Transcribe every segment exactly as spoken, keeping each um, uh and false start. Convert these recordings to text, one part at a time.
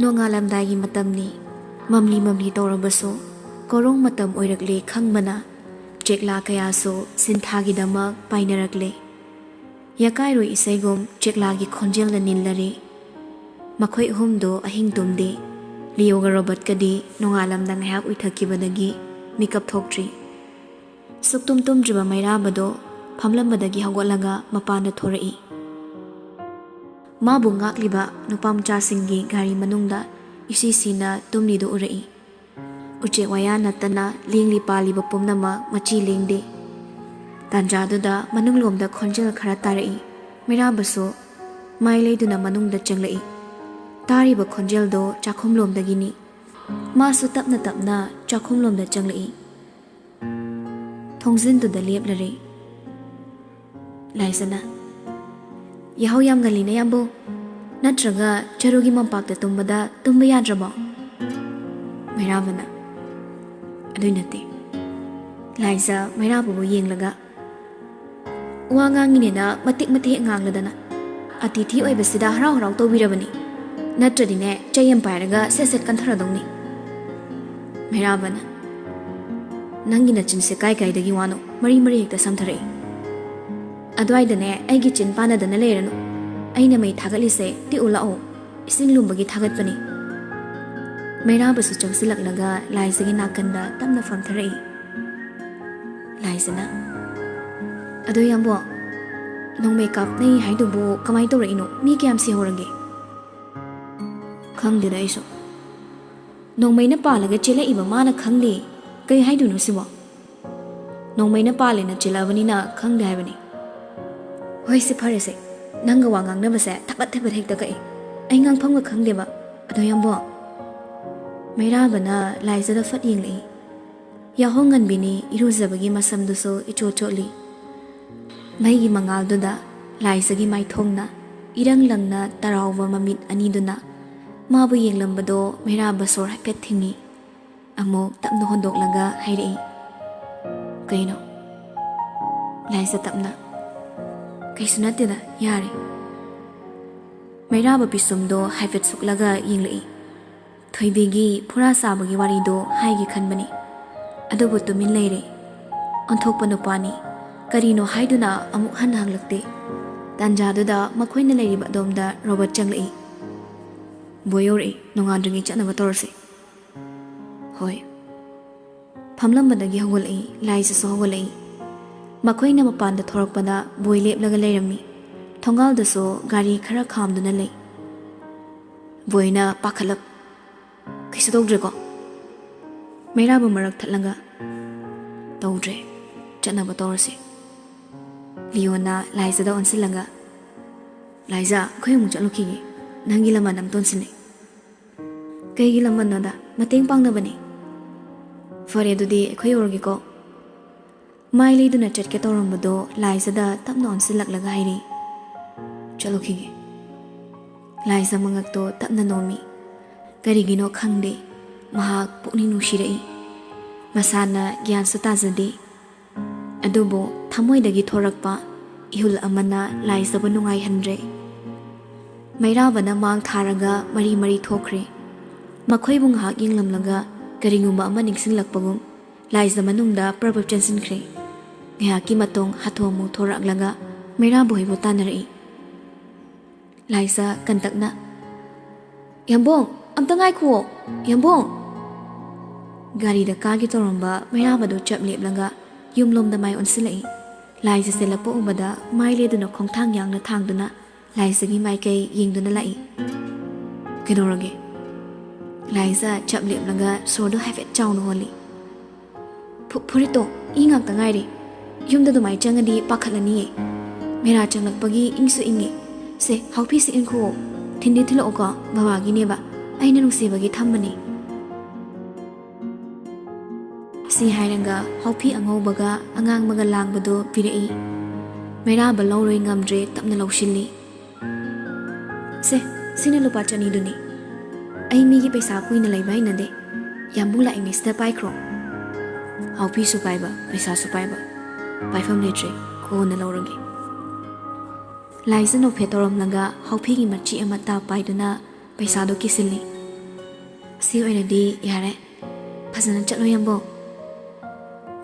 ꯅꯣꯡꯉꯥꯜꯂꯝꯗꯥꯏꯒꯤ ꯃꯇꯝꯅꯤ꯫ ꯃꯝꯂꯤ ꯃꯝꯂꯤ ꯇꯧꯔꯕꯁꯨ ꯀꯣꯔꯣꯡ ꯃꯇꯝ ꯑꯣꯏꯔꯛꯂꯦ ꯈꯪꯕꯅ ꯆꯦꯛꯂꯥ ꯀꯌꯥꯁꯨ ꯁꯤꯟꯊꯥꯒꯤꯗꯃꯛ ꯄꯥꯏꯅꯔꯛꯂꯦ꯫ ꯌꯥꯀꯥꯏꯔꯣꯏ ꯏꯁꯩꯒꯨꯝ ꯆꯦꯛꯂꯥꯒꯤ ꯈꯣꯟꯖꯦꯜꯅ ꯅꯤꯜꯂꯔꯦ꯫ ꯃꯈꯣꯏ ꯑꯍꯨꯝꯗꯨ ꯑꯍꯤꯡ ꯇꯨꯝꯗꯦ꯫ ꯂꯤꯌꯣꯒ ꯔꯣꯕꯔꯠꯀꯗꯤ ꯅꯣꯡꯉꯥꯜꯂꯝꯗ ꯉꯥꯏꯍꯥꯛ ꯎꯏꯊꯈꯤꯕꯗꯒꯤ ꯃꯤꯀꯞ ꯊꯣꯛꯇ꯭ꯔꯤ꯫ ꯁꯨꯛꯇꯨꯝ ꯇꯨꯝꯗ꯭ꯔꯤꯕ ꯃꯩꯔꯥꯕꯗꯣ ꯐꯝꯂꯝꯕꯗꯒꯤ ꯍꯧꯒꯠꯂꯒ ꯃꯄꯥꯟꯗ ꯊꯣꯔꯛꯏ꯫ ꯃꯥꯕꯨ ꯉꯥꯛꯂꯤꯕ ꯅꯨꯄꯥ ꯃꯆꯥꯁꯤꯡꯒꯤ ꯒꯥꯔꯤ ꯃꯅꯨꯡꯗ ꯏꯁꯤ ꯁꯤꯅ ꯇꯨꯝꯂꯤꯗꯨ ꯎꯔꯛꯏ꯫ ꯎꯆꯦꯛ ꯋꯥꯌꯥ ꯅꯠꯇꯅ ꯂꯦꯡꯂꯤ ꯄꯥꯜꯂꯤꯕ ꯄꯨꯝꯅꯃꯛ ꯃꯆꯤ ꯂꯦꯡꯗꯦ꯫ ꯇꯥꯟꯖꯥꯗꯨꯗ ꯃꯅꯨꯡꯂꯣꯝꯗ ꯈꯣꯟꯖꯦꯜ ꯈꯔ ꯇꯥꯔꯛꯏ꯫ ꯃꯩꯔꯥꯕꯁꯨ ꯃꯥꯏ ꯂꯩꯗꯨꯅ ꯃꯅꯨꯡꯗ ꯆꯪꯂꯛꯏ꯫ ꯇꯥꯔꯤꯕ ꯈꯣꯟꯖꯦꯜꯗꯣ ꯆꯥꯛꯈꯨꯝꯂꯣꯝꯗꯒꯤꯅꯤ꯫ ꯃꯥꯁꯨ ꯇꯞꯅ ꯇꯞꯅ ꯆꯥꯛꯈꯨꯝꯂꯣꯝꯗ ꯆꯪꯂꯛꯏ꯫ ꯊꯣꯡꯖꯤꯟꯗꯨꯗ ꯂꯦꯞꯂꯔꯦ꯫ ꯂꯥꯏꯖꯅ, "ꯌꯥꯍꯧ ꯌꯥꯝ ꯉꯜꯂꯤꯅ, ꯌꯥꯝꯕꯨ꯫ ꯅꯠꯇ꯭ꯔꯒ ꯆꯔꯨꯒꯤ ꯃꯝꯄꯥꯛꯇ ꯇꯨꯝꯕꯗ ꯇꯨꯝꯕ ꯌꯥꯗ꯭ꯔꯕꯣ?" ꯃꯩꯔꯥꯕꯅ, "ꯑꯗꯨꯏ ꯅꯠꯇꯦ꯫" ꯂꯥꯏꯖ ꯃꯩꯔꯥꯕꯕꯨ ꯌꯦꯡꯂꯒ, "ꯋꯥ ꯉꯥꯡꯉꯤꯅꯦꯅ ꯃꯇꯤꯛ ꯃꯇꯤꯛ ꯍꯦꯛ ꯉꯥꯡꯂꯗꯅ꯫ ꯑꯇꯤꯊꯤ ꯑꯣꯏꯕꯁꯤꯗ ꯍꯔꯥꯎ ꯍꯔꯥꯎ ꯇꯧꯕꯤꯔꯕꯅꯤ꯫ ꯅꯠꯇ꯭ꯔꯗꯤꯅꯦ, ꯆꯩ ꯑꯃ ꯄꯥꯏꯔꯒ ꯁꯦꯠ ꯁꯦꯠ ꯀꯟꯊꯔꯗꯧꯅꯤ꯫" ꯃꯩꯔꯥꯕꯅ, "ꯅꯪꯒꯤ ꯅꯆꯤꯟꯁꯦ ꯀꯥꯏ ꯀꯥꯏꯗꯒꯤ ꯋꯥꯅꯣ ꯃꯔꯤ ꯃꯔꯤ ꯍꯦꯛꯇ ꯁꯝꯊꯔꯛꯏ꯫ ꯑꯗꯨꯋꯥꯏꯗꯅꯦ ꯑꯩꯒꯤ ꯆꯤꯟ ꯄꯥꯟꯅꯗꯅ ꯂꯩꯔꯅꯨ꯫ ꯑꯩꯅ ꯃꯩ ꯊꯥꯒꯠꯂꯤꯁꯦ ꯇꯤꯛꯎ ꯂꯥꯛꯑꯣ꯫ ꯏꯁꯤꯡ ꯂꯨꯝꯕꯒꯤ ꯊꯥꯒꯠꯄꯅꯤ꯫" ꯃꯩꯔꯥꯕꯁꯨ ꯆꯪꯁꯤꯜꯂꯛꯂꯒ ꯂꯥꯏꯖꯒꯤ ꯅꯥꯀꯟꯗ ꯇꯞꯅ ꯐꯝꯊꯔꯛꯏ꯫ ꯂꯥꯏꯖꯅ, "ꯑꯗꯣ ꯌꯥꯝꯕꯣ, ꯅꯣꯡꯃꯩ ꯀꯥꯞꯅꯩ ꯍꯥꯏꯗꯨꯕꯨ ꯀꯃꯥꯏ ꯇꯧꯔꯛꯏꯅꯣ? ꯃꯤ ꯀꯌꯥꯝ ꯁꯤꯍꯧꯔꯒꯦ?" "ꯈꯪꯗꯦꯗ ꯑꯩꯁꯨ꯫ ꯅꯣꯡꯃꯩꯅ ꯄꯥꯜꯂꯒ ꯆꯦꯜꯂꯛꯏꯕ ꯃꯥꯅ ꯈꯪꯗꯦ꯫ ꯀꯩ ꯍꯥꯏꯗꯣꯏꯅꯣ ꯁꯤꯕꯣ? ꯅꯣꯡꯃꯩꯅ ꯄꯥꯜꯂꯦꯅ ꯆꯦꯜꯂꯛꯑꯕꯅꯤꯅ ꯈꯪꯗꯦ ꯍꯥꯏꯕꯅꯤ꯫" "ꯍꯣꯏ, ꯁꯤ ꯐꯔꯦꯁꯦ꯫ ꯅꯪꯒ ꯋꯥ ꯉꯥꯡꯅꯕꯁꯦ ꯊꯕꯠ ꯊꯕꯠ ꯍꯦꯛꯇ ꯀꯛꯑꯦ꯫ ꯑꯩ ꯉꯥꯡꯐꯝꯒ ꯈꯪꯗꯦꯕ꯫ ꯑꯗꯣ ꯌꯥꯝꯕꯣ꯫" ꯃꯩꯔꯥꯕꯅ ꯂꯥꯏꯖꯗ ꯐꯠ ꯌꯦꯡꯂꯛꯏ꯫ ꯌꯥꯍꯣꯡ ꯉꯟꯕꯤꯅꯤ, ꯏꯔꯨꯖꯕꯒꯤ ꯃꯁꯝꯗꯨꯁꯨ ꯏꯆꯣꯠ ꯆꯣꯠꯂꯤ꯫ ꯃꯩꯒꯤ ꯃꯉꯥꯜꯗꯨꯗ ꯂꯥꯏꯖꯒꯤ ꯃꯥꯏꯊꯣꯡꯅ ꯏꯔꯪ ꯂꯪꯅ ꯇꯔꯥꯎꯕ ꯃꯃꯤꯠ ꯑꯅꯤꯗꯨꯅ ꯃꯥꯕꯨ ꯌꯦꯡꯂꯝꯕꯗꯣ ꯃꯩꯔꯥꯕ ꯁꯣꯔ ꯍꯥꯏꯐꯦꯠ ꯊꯤꯡꯏ꯫ ꯑꯃꯨꯛ ꯇꯞꯅ ꯍꯣꯟꯗꯣꯛꯂꯒ ꯍꯥꯏꯔꯛꯏ, "ꯀꯩꯅꯣ?" ꯂꯥꯏꯖ ꯇꯞꯅ, "ꯀꯩꯁꯨ ꯅꯠꯇꯦꯗ, ꯌꯥꯔꯦ꯫" ꯃꯩꯔꯥꯕ ꯄꯤꯁꯨꯝꯗꯣ ꯍꯥꯏꯐꯦꯠ ꯁꯨꯛꯂꯒ ꯌꯦꯡꯂꯛꯏ꯫ ꯊꯣꯏꯕꯤꯒꯤ ꯐꯨꯔꯥ ꯆꯥꯕꯒꯤ ꯋꯥꯔꯤꯗꯣ ꯍꯥꯏꯒꯦ ꯈꯟꯕꯅꯤ, ꯑꯗꯨꯕꯨ ꯇꯨꯃꯤꯟ ꯂꯩꯔꯦ꯫ ꯑꯣꯟꯊꯣꯛꯄ ꯅꯨꯄꯥꯅꯤ, ꯀꯔꯤꯅꯣ ꯍꯥꯏꯗꯨꯅ ꯑꯃꯨꯛ ꯍꯟꯅ ꯍꯪꯂꯛꯇꯦ꯫ ꯇꯥꯟꯖꯥꯗꯨꯗ ꯃꯈꯣꯏꯅ ꯂꯩꯔꯤꯕ ꯑꯗꯣꯝꯗ ꯔꯣꯕꯔꯠ ꯆꯪꯂꯛꯏ꯫ "ꯕꯣꯏ ꯌꯧꯔꯛꯏ, ꯅꯣꯡꯉꯥꯟꯗ꯭ꯔꯤꯉꯩ ꯆꯠꯅꯕ ꯇꯧꯔꯁꯤ꯫" "ꯍꯣꯏ꯫" ꯐꯝꯂꯝꯕꯗꯒꯤ ꯍꯧꯒꯠꯂꯛꯏ꯫ ꯂꯥꯏꯖꯁꯨ ꯍꯧꯒꯠꯂꯛꯏ꯫ ꯃꯈꯣꯏꯅ ꯃꯄꯥꯟꯗ ꯊꯣꯔꯛꯄꯗ ꯕꯣꯏ ꯂꯦꯞꯂꯒ ꯂꯩꯔꯝꯃꯤ꯫ ꯊꯣꯡꯒꯥꯜꯗꯁꯨ ꯒꯥꯔꯤ ꯈꯔ ꯈꯥꯝꯗꯨꯅ ꯂꯩ꯫ ꯕꯣꯏꯅ ꯄꯥꯈꯠꯂꯞ, "ꯀꯩꯁꯨ ꯇꯧꯗ꯭ꯔꯦꯀꯣ?" ꯃꯩꯔꯥꯕ ꯃꯔꯛ ꯊꯠꯂꯒ, "ꯇꯧꯗ꯭ꯔꯦ, ꯆꯠꯅꯕ ꯇꯧꯔꯁꯦ꯫" ꯂꯤꯌꯣꯅ ꯂꯥꯏꯖꯗ ꯑꯣꯟꯁꯤꯜꯂꯒ, "ꯂꯥꯏꯖ, ꯑꯩꯈꯣꯏ ꯑꯃꯨꯛ ꯆꯠꯂꯨꯈꯤꯒꯦ, ꯅꯪꯒꯤ ꯂꯃꯟ ꯑꯃ ꯇꯣꯟꯁꯤꯜꯂꯦ꯫" "ꯀꯩꯒꯤ ꯂꯃꯟꯅꯣꯗ? ꯃꯇꯦꯡ ꯄꯥꯡꯅꯕꯅꯤ꯫" "ꯐꯔꯦ, ꯑꯗꯨꯗꯤ ꯑꯩꯈꯣꯏ ꯌꯧꯔꯒꯦꯀꯣ꯫" ꯃꯥꯏ ꯂꯩꯗꯨꯅ ꯆꯠꯀꯦ ꯇꯧꯔꯝꯕꯗꯣ ꯂꯥꯏꯖꯗ ꯇꯞꯅ ꯑꯣꯟꯁꯤꯜꯂꯛꯂꯒ ꯍꯥꯏꯔꯤ, "ꯆꯠꯂꯨꯈꯤꯒꯦ꯫" ꯂꯥꯏꯖ ꯃꯉꯛꯇꯣ ꯇꯞꯅ ꯅꯣꯝꯃꯤ꯫ ꯀꯔꯤꯒꯤꯅꯣ ꯈꯪꯗꯦ, ꯃꯍꯥꯛ ꯄꯨꯛꯅꯤꯡ ꯅꯨꯡꯁꯤꯔꯛꯏ꯫ ꯃꯁꯥꯅ ꯒ꯭ꯌꯥꯟꯁꯨ ꯇꯥꯖꯗꯦ꯫ ꯑꯗꯨꯕꯨ ꯊꯃꯣꯏꯗꯒꯤ ꯊꯣꯔꯛꯄ ꯏꯍꯨꯜ ꯑꯃꯅ ꯂꯥꯏꯖꯕꯨ ꯅꯨꯡꯉꯥꯏꯍꯟꯗ꯭ꯔꯦ꯫ ꯃꯩꯔꯥꯕꯅ ꯃꯥꯡ ꯊꯥꯔꯒ ꯃꯔꯤ ꯃꯔꯤ ꯊꯣꯛꯈ꯭ꯔꯦ꯫ ꯃꯈꯣꯏꯕꯨ ꯉꯥꯏꯍꯥꯛ ꯌꯦꯡꯂꯝꯂꯒ ꯀꯔꯤꯒꯨꯝꯕ ꯑꯃ ꯅꯤꯡꯁꯤꯡꯂꯛꯄꯒꯨꯝ ꯂꯥꯏꯖ ꯃꯅꯨꯡꯗ ꯄ꯭ꯔꯞ ꯄ꯭ꯔꯞ ꯆꯦꯟꯁꯤꯟꯈ꯭ꯔꯦ꯫ ꯉꯥꯏꯍꯥꯛꯀꯤ ꯃꯇꯨꯡ ꯍꯥꯊꯨ ꯍꯥꯃꯨ ꯊꯣꯔꯛꯂꯒ ꯃꯩꯔꯥꯕ ꯍꯣꯏꯕꯨ ꯇꯥꯟꯅꯔꯛꯏ꯫ ꯂꯥꯏꯖ ꯀꯟꯇꯛꯅ, "ꯌꯥꯝꯕꯣꯡ, ꯑꯝꯇ ꯉꯥꯏꯈꯨꯋꯣ, ꯌꯥꯝꯕꯣꯡ!" ꯒꯥꯔꯤꯗ ꯀꯥꯒꯦ ꯇꯧꯔꯝꯕ ꯃꯩꯔꯥꯕꯗꯨ ꯆꯞ ꯂꯦꯞꯂꯒ ꯌꯨꯝꯂꯣꯝꯗ ꯃꯥꯏ ꯑꯣꯟꯁꯤꯜꯂꯛꯏ꯫ ꯂꯥꯏꯖ ꯆꯦꯜꯂꯛꯄ ꯎꯕꯗ ꯃꯥꯏ ꯂꯦꯗꯨꯅ ꯈꯣꯡꯊꯥꯡ ꯌꯥꯡꯅ ꯊꯥꯡꯗꯨꯅ ꯂꯥꯏꯖꯒꯤ ꯃꯥꯏꯀꯩ ꯌꯦꯡꯗꯨꯅ ꯂꯥꯛꯏ꯫ "ꯀꯩꯗꯧꯔꯒꯦ?" ꯂꯥꯏꯖ ꯆꯞ ꯂꯦꯞꯂꯒ ꯁꯣꯔꯗꯨ ꯍꯥꯏꯐꯦꯠ ꯆꯥꯎꯅ ꯍꯣꯜꯂꯤ꯫ "ꯐꯨ-, ꯐꯨꯔꯤꯠꯇꯣ ꯏ ꯉꯥꯛꯇ ꯉꯥꯏꯔꯦ꯫ ꯌꯨꯝꯗ ꯑꯗꯨꯃꯥꯏꯅ ꯆꯪꯉꯗꯤ ꯄꯥꯈꯠꯂꯅꯤꯌꯦ꯫ ꯃꯦꯔꯥ ꯆꯪꯂꯛꯄꯒꯤ ꯏꯪꯁꯨ ꯏꯪꯉꯦ꯫ ꯁꯦ, ꯍꯥꯎꯐꯤꯁꯤ ꯏꯟꯈꯨꯑꯣ꯫ ꯊꯤꯟꯗꯤ ꯊꯤꯜꯂꯛꯑꯣꯀꯣ, ꯕꯕꯥꯒꯤꯅꯦꯕ꯫ ꯑꯩꯅ ꯅꯨꯡꯁꯤꯕꯒꯤ ꯊꯝꯕꯅꯦ꯫" ꯁꯤ ꯍꯥꯏꯔꯒ ꯍꯥꯎꯐꯤ ꯑꯉꯧꯕꯒ ꯑꯉꯥꯡꯕꯒ ꯂꯥꯡꯕꯗꯨ ꯄꯤꯔꯛꯏ꯫ ꯃꯩꯔꯥꯕ ꯂꯧꯔꯣꯏ ꯉꯝꯗ꯭ꯔꯦ, ꯇꯞꯅ ꯂꯧꯁꯤꯜꯂꯤ꯫ "ꯁꯦ, ꯁꯤꯅ ꯂꯨꯄꯥ ꯆꯅꯤꯗꯨꯅꯤ꯫ ꯑꯩ ꯃꯤꯒꯤ ꯄꯩꯁꯥ ꯀꯨꯏꯅ ꯂꯩꯕ ꯍꯩꯅꯗꯦ꯫ ꯌꯥꯝꯕꯨꯡ ꯂꯥꯛꯏꯉꯩꯁꯤꯗ ꯄꯥꯏꯈ꯭ꯔꯣ꯫" "ꯍꯥꯎꯐꯤꯁꯨ ꯄꯥꯏꯕ, ꯄꯩꯁꯥꯁꯨ ꯄꯥꯏꯕ꯫ ꯄꯥꯏꯐꯝ ꯂꯩꯇ꯭ꯔꯦ, ꯀꯣꯟꯅ ꯂꯧꯔꯒꯦ꯫" ꯂꯥꯏꯖ ꯅꯣꯛꯐꯦꯠ ꯇꯧꯔꯝꯂꯒ ꯍꯥꯎꯐꯤꯒꯤ ꯃꯆꯤ ꯑꯃ ꯇꯥꯞ ꯄꯥꯏꯗꯨꯅ ꯄꯩꯁꯥꯗꯨ ꯀꯤꯁꯤꯜꯂꯤ꯫ ꯁꯤ ꯑꯣꯏꯔꯗꯤ ꯌꯥꯔꯦ꯫ ꯐꯖꯅ ꯆꯠꯂꯣ, ꯌꯥꯝꯕꯧ꯫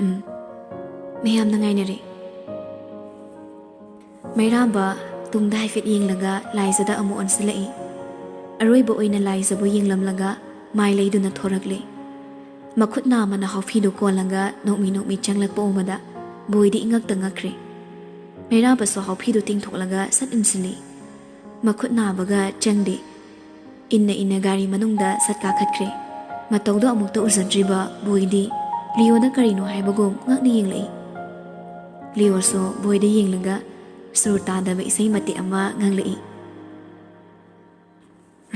ꯎꯝ, ꯃꯌꯥꯝꯅ ꯉꯥꯏꯅꯔꯦ꯫ ꯃꯩꯔꯥꯕ ꯇꯨꯡꯗ ꯍꯥꯏꯐꯦꯠ ꯌꯦꯡꯂꯒ ꯂꯥꯏꯖꯗ ꯑꯃꯨꯛ ꯑꯣꯟꯁꯤꯜꯂꯛꯏ꯫ ꯑꯔꯣꯏꯕ ꯑꯣꯏꯅ ꯂꯥꯏꯖꯕꯨ ꯌꯦꯡꯂꯝꯂꯒ ꯃꯥꯏ ꯂꯩꯗꯨꯅ ꯊꯣꯔꯛꯂꯦ꯫ ꯃꯈꯨꯠ ꯅꯥꯝꯃꯅ ꯍꯥꯎꯐꯤꯗꯨ ꯀꯣꯜꯂꯒ ꯅꯣꯛꯃꯤ ꯅꯣꯛꯃꯤ ꯆꯪꯂꯛꯄ ꯎꯕꯗ ꯕꯣꯏꯗꯤ ꯏꯉꯛꯇ ꯉꯛꯈ꯭ꯔꯦ꯫ ꯃꯩꯔꯥꯕꯁꯨ ꯍꯥꯎꯐꯤꯗꯨ ꯇꯤꯡꯊꯣꯛꯂꯒ ꯁꯠ ꯏꯟꯁꯤꯜꯂꯤ꯫ ꯃꯈꯨꯠ ꯅꯥꯕꯒ ꯆꯪꯗꯦ꯫ ꯏꯟꯅ ꯏꯟꯅ ꯒꯥꯔꯤ ꯃꯅꯨꯡꯗ ꯁꯠ ꯀꯥꯈꯠꯈ꯭ꯔꯦ꯫ ꯃꯇꯧꯗꯣ ꯑꯃꯨꯛꯇ ꯎꯖꯗ꯭ꯔꯤꯕ ꯕꯣꯏꯗꯤ ꯂꯤꯌꯣꯗ ꯀꯔꯤꯅꯣ ꯍꯥꯏꯕꯒꯨꯝ ꯉꯛꯅ ꯌꯦꯡꯂꯛꯏ꯫ ꯂꯤꯌꯣꯁꯨ ꯕꯣꯏꯗ ꯌꯦꯡꯂꯒ ꯁꯨꯔ ꯇꯥꯗꯕ ꯏꯁꯩ ꯃꯇꯦꯛ ꯑꯃ ꯉꯪꯂꯛꯏ꯫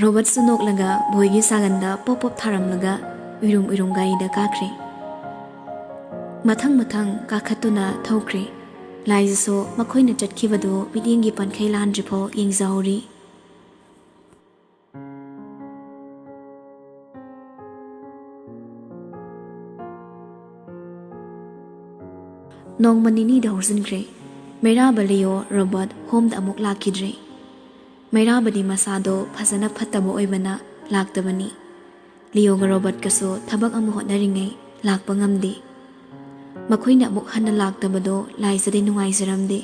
ꯔꯣꯕꯔꯠꯁꯨ ꯅꯣꯛꯂꯒ ꯕꯣꯏꯒꯤ ꯁꯥꯒꯟꯗ ꯄꯣꯞ ꯄꯣꯞ ꯊꯥꯔꯝꯂꯒ ꯎꯏꯔꯨꯝ ꯎꯏꯔꯨꯝ ꯒꯥꯔꯤꯗ ꯀꯥꯈ꯭ꯔꯦ꯫ ꯃꯊꯪ ꯃꯊꯪ ꯀꯥꯈꯠꯇꯨꯅ ꯊꯧꯈ꯭ꯔꯦ꯫ ꯂꯥꯏꯖꯁꯨ ꯃꯈꯣꯏꯅ ꯆꯠꯈꯤꯕꯗꯨ ꯃꯤꯠꯌꯦꯡꯒꯤ ꯄꯟꯈꯩ ꯂꯥꯟꯗ꯭ꯔꯤꯐꯥꯎ ꯌꯦꯡꯖꯍꯧꯔꯤ꯫ ꯅꯣꯡꯃ ꯅꯤꯅꯤꯗ ꯍꯧꯖꯤꯟꯈ꯭ꯔꯦ꯫ ꯃꯩꯔꯥꯕ, ꯂꯤꯌꯣ, ꯔꯣꯕꯔꯠ ꯍꯣꯝꯗ ꯑꯃꯨꯛ ꯂꯥꯛꯈꯤꯗ꯭ꯔꯦ꯫ ꯃꯩꯔꯥꯕꯗꯤ ꯃꯁꯥꯗꯣ ꯐꯖꯅ ꯐꯠꯇꯕ ꯑꯣꯏꯕꯅ ꯂꯥꯛꯇꯕꯅꯤ꯫ ꯂꯤꯌꯣꯒ ꯔꯣꯕꯔꯠꯀꯁꯨ ꯊꯕꯛ ꯑꯃ ꯍꯣꯠꯅꯔꯤꯉꯩ ꯂꯥꯛꯄ ꯉꯝꯗꯦ꯫ ꯃꯈꯣꯏꯅ ꯑꯃꯨꯛ ꯍꯟꯅ ꯂꯥꯛꯇꯕꯗꯣ ꯂꯥꯏꯖꯗꯤ ꯅꯨꯡꯉꯥꯏꯖꯔꯝꯗꯦ꯫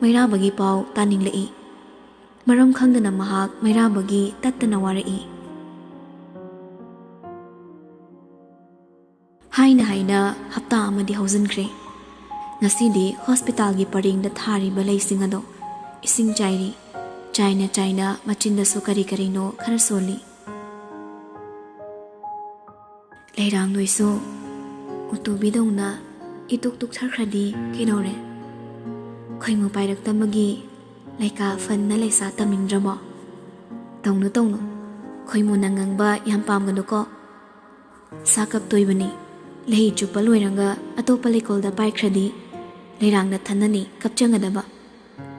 ꯃꯩꯔꯥꯕꯒꯤ ꯄꯥꯎ ꯇꯥꯅꯤꯡꯂꯛꯏ꯫ ꯃꯔꯝ ꯈꯪꯗꯅ ꯃꯍꯥꯛ ꯃꯩꯔꯥꯕꯒꯤ ꯇꯠꯇꯅ ꯋꯥꯔꯛꯏ꯫ ꯍꯥꯏꯅ ꯍꯥꯏꯅ ꯍꯞꯇꯥ ꯑꯃꯗꯤ ꯍꯧꯖꯤꯟꯈ꯭ꯔꯦ꯫ ꯉꯁꯤꯗꯤ ꯍꯣꯁꯄꯤꯇꯥꯜꯒꯤ ꯄꯔꯦꯡꯗ ꯊꯥꯔꯤꯕ ꯂꯩꯁꯤꯡ ꯑꯗꯣ ꯏꯁꯤꯡ ꯆꯥꯏꯔꯤ꯫ ꯆꯥꯏꯅ ꯆꯥꯏꯅ ꯃꯆꯤꯟꯗꯁꯨ ꯀꯔꯤ ꯀꯔꯤꯅꯣ ꯈꯔ ꯁꯣꯜꯂꯤ꯫ ꯂꯩꯔꯥꯡ ꯅꯣꯏꯁꯨ ꯎꯇꯨꯕꯤꯗꯧꯅ ꯏꯇꯨꯛ ꯇꯨꯛꯊꯈ꯭ꯔꯗꯤ ꯀꯩꯗꯧꯔꯦ? ꯈꯣꯏꯃꯨ ꯄꯥꯏꯔꯛꯇꯕꯒꯤ ꯂꯩꯀꯥ ꯐꯟꯅ ꯂꯩꯁꯥ ꯇꯝꯅꯤꯡꯗ꯭ꯔꯕꯣ? ꯇꯧꯅꯨ, ꯇꯧꯅꯨ꯫ ꯈꯣꯏꯃꯨꯅ ꯉꯪꯕ ꯌꯥꯝ ꯄꯥꯝꯒꯅꯨꯀꯣ꯫ ꯁꯥ ꯀꯞꯇꯣꯏꯕꯅꯤ꯫ ꯂꯩ ꯆꯨꯞꯄ ꯂꯣꯏꯔꯒ ꯑꯇꯣꯞꯄ ꯂꯩꯀꯣꯜꯗ ꯄꯥꯏꯈ꯭ꯔꯗꯤ ꯂꯩꯔꯥꯡ ꯅꯊꯟꯅꯅꯤ ꯀꯞꯆꯒꯗꯕ꯫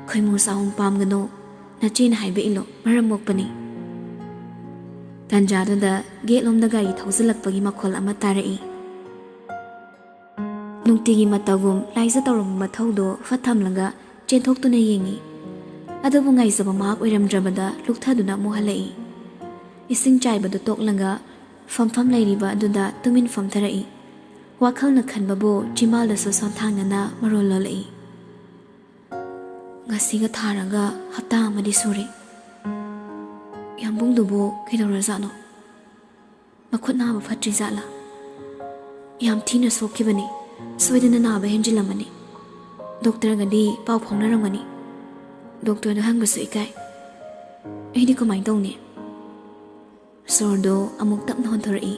ꯈꯣꯏꯃꯨ ꯆꯥꯍꯨꯝ ꯄꯥꯝꯒꯅꯨ꯫ ꯅꯆꯦꯅ ꯍꯥꯏꯕ ꯏꯜꯂꯨ, ꯃꯔꯝ ꯃꯣꯛꯄꯅꯤ꯫ ꯇꯥꯟꯖꯥꯗꯨꯗ ꯒꯦꯠꯂꯣꯝꯗ ꯒꯥꯔꯤ ꯊꯧꯖꯤꯜꯂꯛꯄꯒꯤ ꯃꯈꯣꯜ ꯑꯃ ꯇꯥꯔꯛꯏ꯫ ꯅꯨꯡꯇꯤꯒꯤ ꯃꯇꯧꯒꯨꯝ ꯂꯥꯏꯖ ꯇꯧꯔꯝꯕ ꯃꯊꯧꯗꯣ ꯐꯠ ꯊꯝꯂꯒ ꯆꯦꯟꯊꯣꯛꯇꯨꯅ ꯌꯦꯡꯉꯤ꯫ ꯑꯗꯨꯕꯨ ꯉꯥꯏꯖꯕ ꯃꯍꯥꯛ ꯑꯣꯏꯔꯝꯗ꯭ꯔꯕꯗ ꯂꯨꯛꯊꯗꯨꯅ ꯑꯃꯨꯛ ꯍꯜꯂꯛꯏ꯫ ꯏꯁꯤꯡ ꯆꯥꯏꯕꯗꯨ ꯇꯣꯛꯂꯒ ꯐꯝꯐꯝ ꯂꯩꯔꯤꯕ ꯑꯗꯨꯗ ꯇꯨꯃꯤꯟ ꯐꯝꯊꯔꯛꯏ꯫ ꯋꯥꯈꯜꯅ ꯈꯟꯕꯕꯨ ꯆꯤꯝꯕꯥꯜꯗꯁꯨ ꯁꯣꯟꯊꯥꯡꯅꯅ ꯃꯔꯣꯜ ꯂꯣꯜꯂꯛꯏ꯫ ꯉꯁꯤꯒ ꯊꯥꯔꯒ ꯍꯞꯇꯥ ꯑꯃꯗꯤ ꯁꯨꯔꯦ꯫ ꯌꯥꯝꯕꯨꯡꯗꯨꯕꯨ ꯀꯩꯗꯧꯔꯖꯥꯠꯅꯣ? ꯃꯈꯨꯠ ꯅꯥꯕ ꯐꯠꯇ꯭ꯔꯤꯖꯥꯠꯂꯥ? ꯌꯥꯝ ꯊꯤꯅ ꯁꯣꯛꯈꯤꯕꯅꯤ꯫ ꯁꯣꯏꯗꯅ ꯅꯥꯕ ꯍꯦꯟꯖꯤꯜꯂꯝꯃꯅꯤ꯫ ꯗꯣꯛꯇꯔꯒꯗꯤ ꯄꯥꯎ ꯐꯥꯎꯅꯔꯝꯒꯅꯤ꯫ ꯗꯣꯛꯇꯔꯗ ꯍꯪꯕꯁꯨ ꯏꯀꯥꯏ꯫ ꯑꯩꯗꯤ ꯀꯃꯥꯏꯅ ꯇꯧꯅꯤ? ꯁꯣꯔꯗꯣ ꯑꯃꯨꯛ ꯇꯞꯅ ꯍꯣꯟꯊꯣꯔꯛꯏ꯫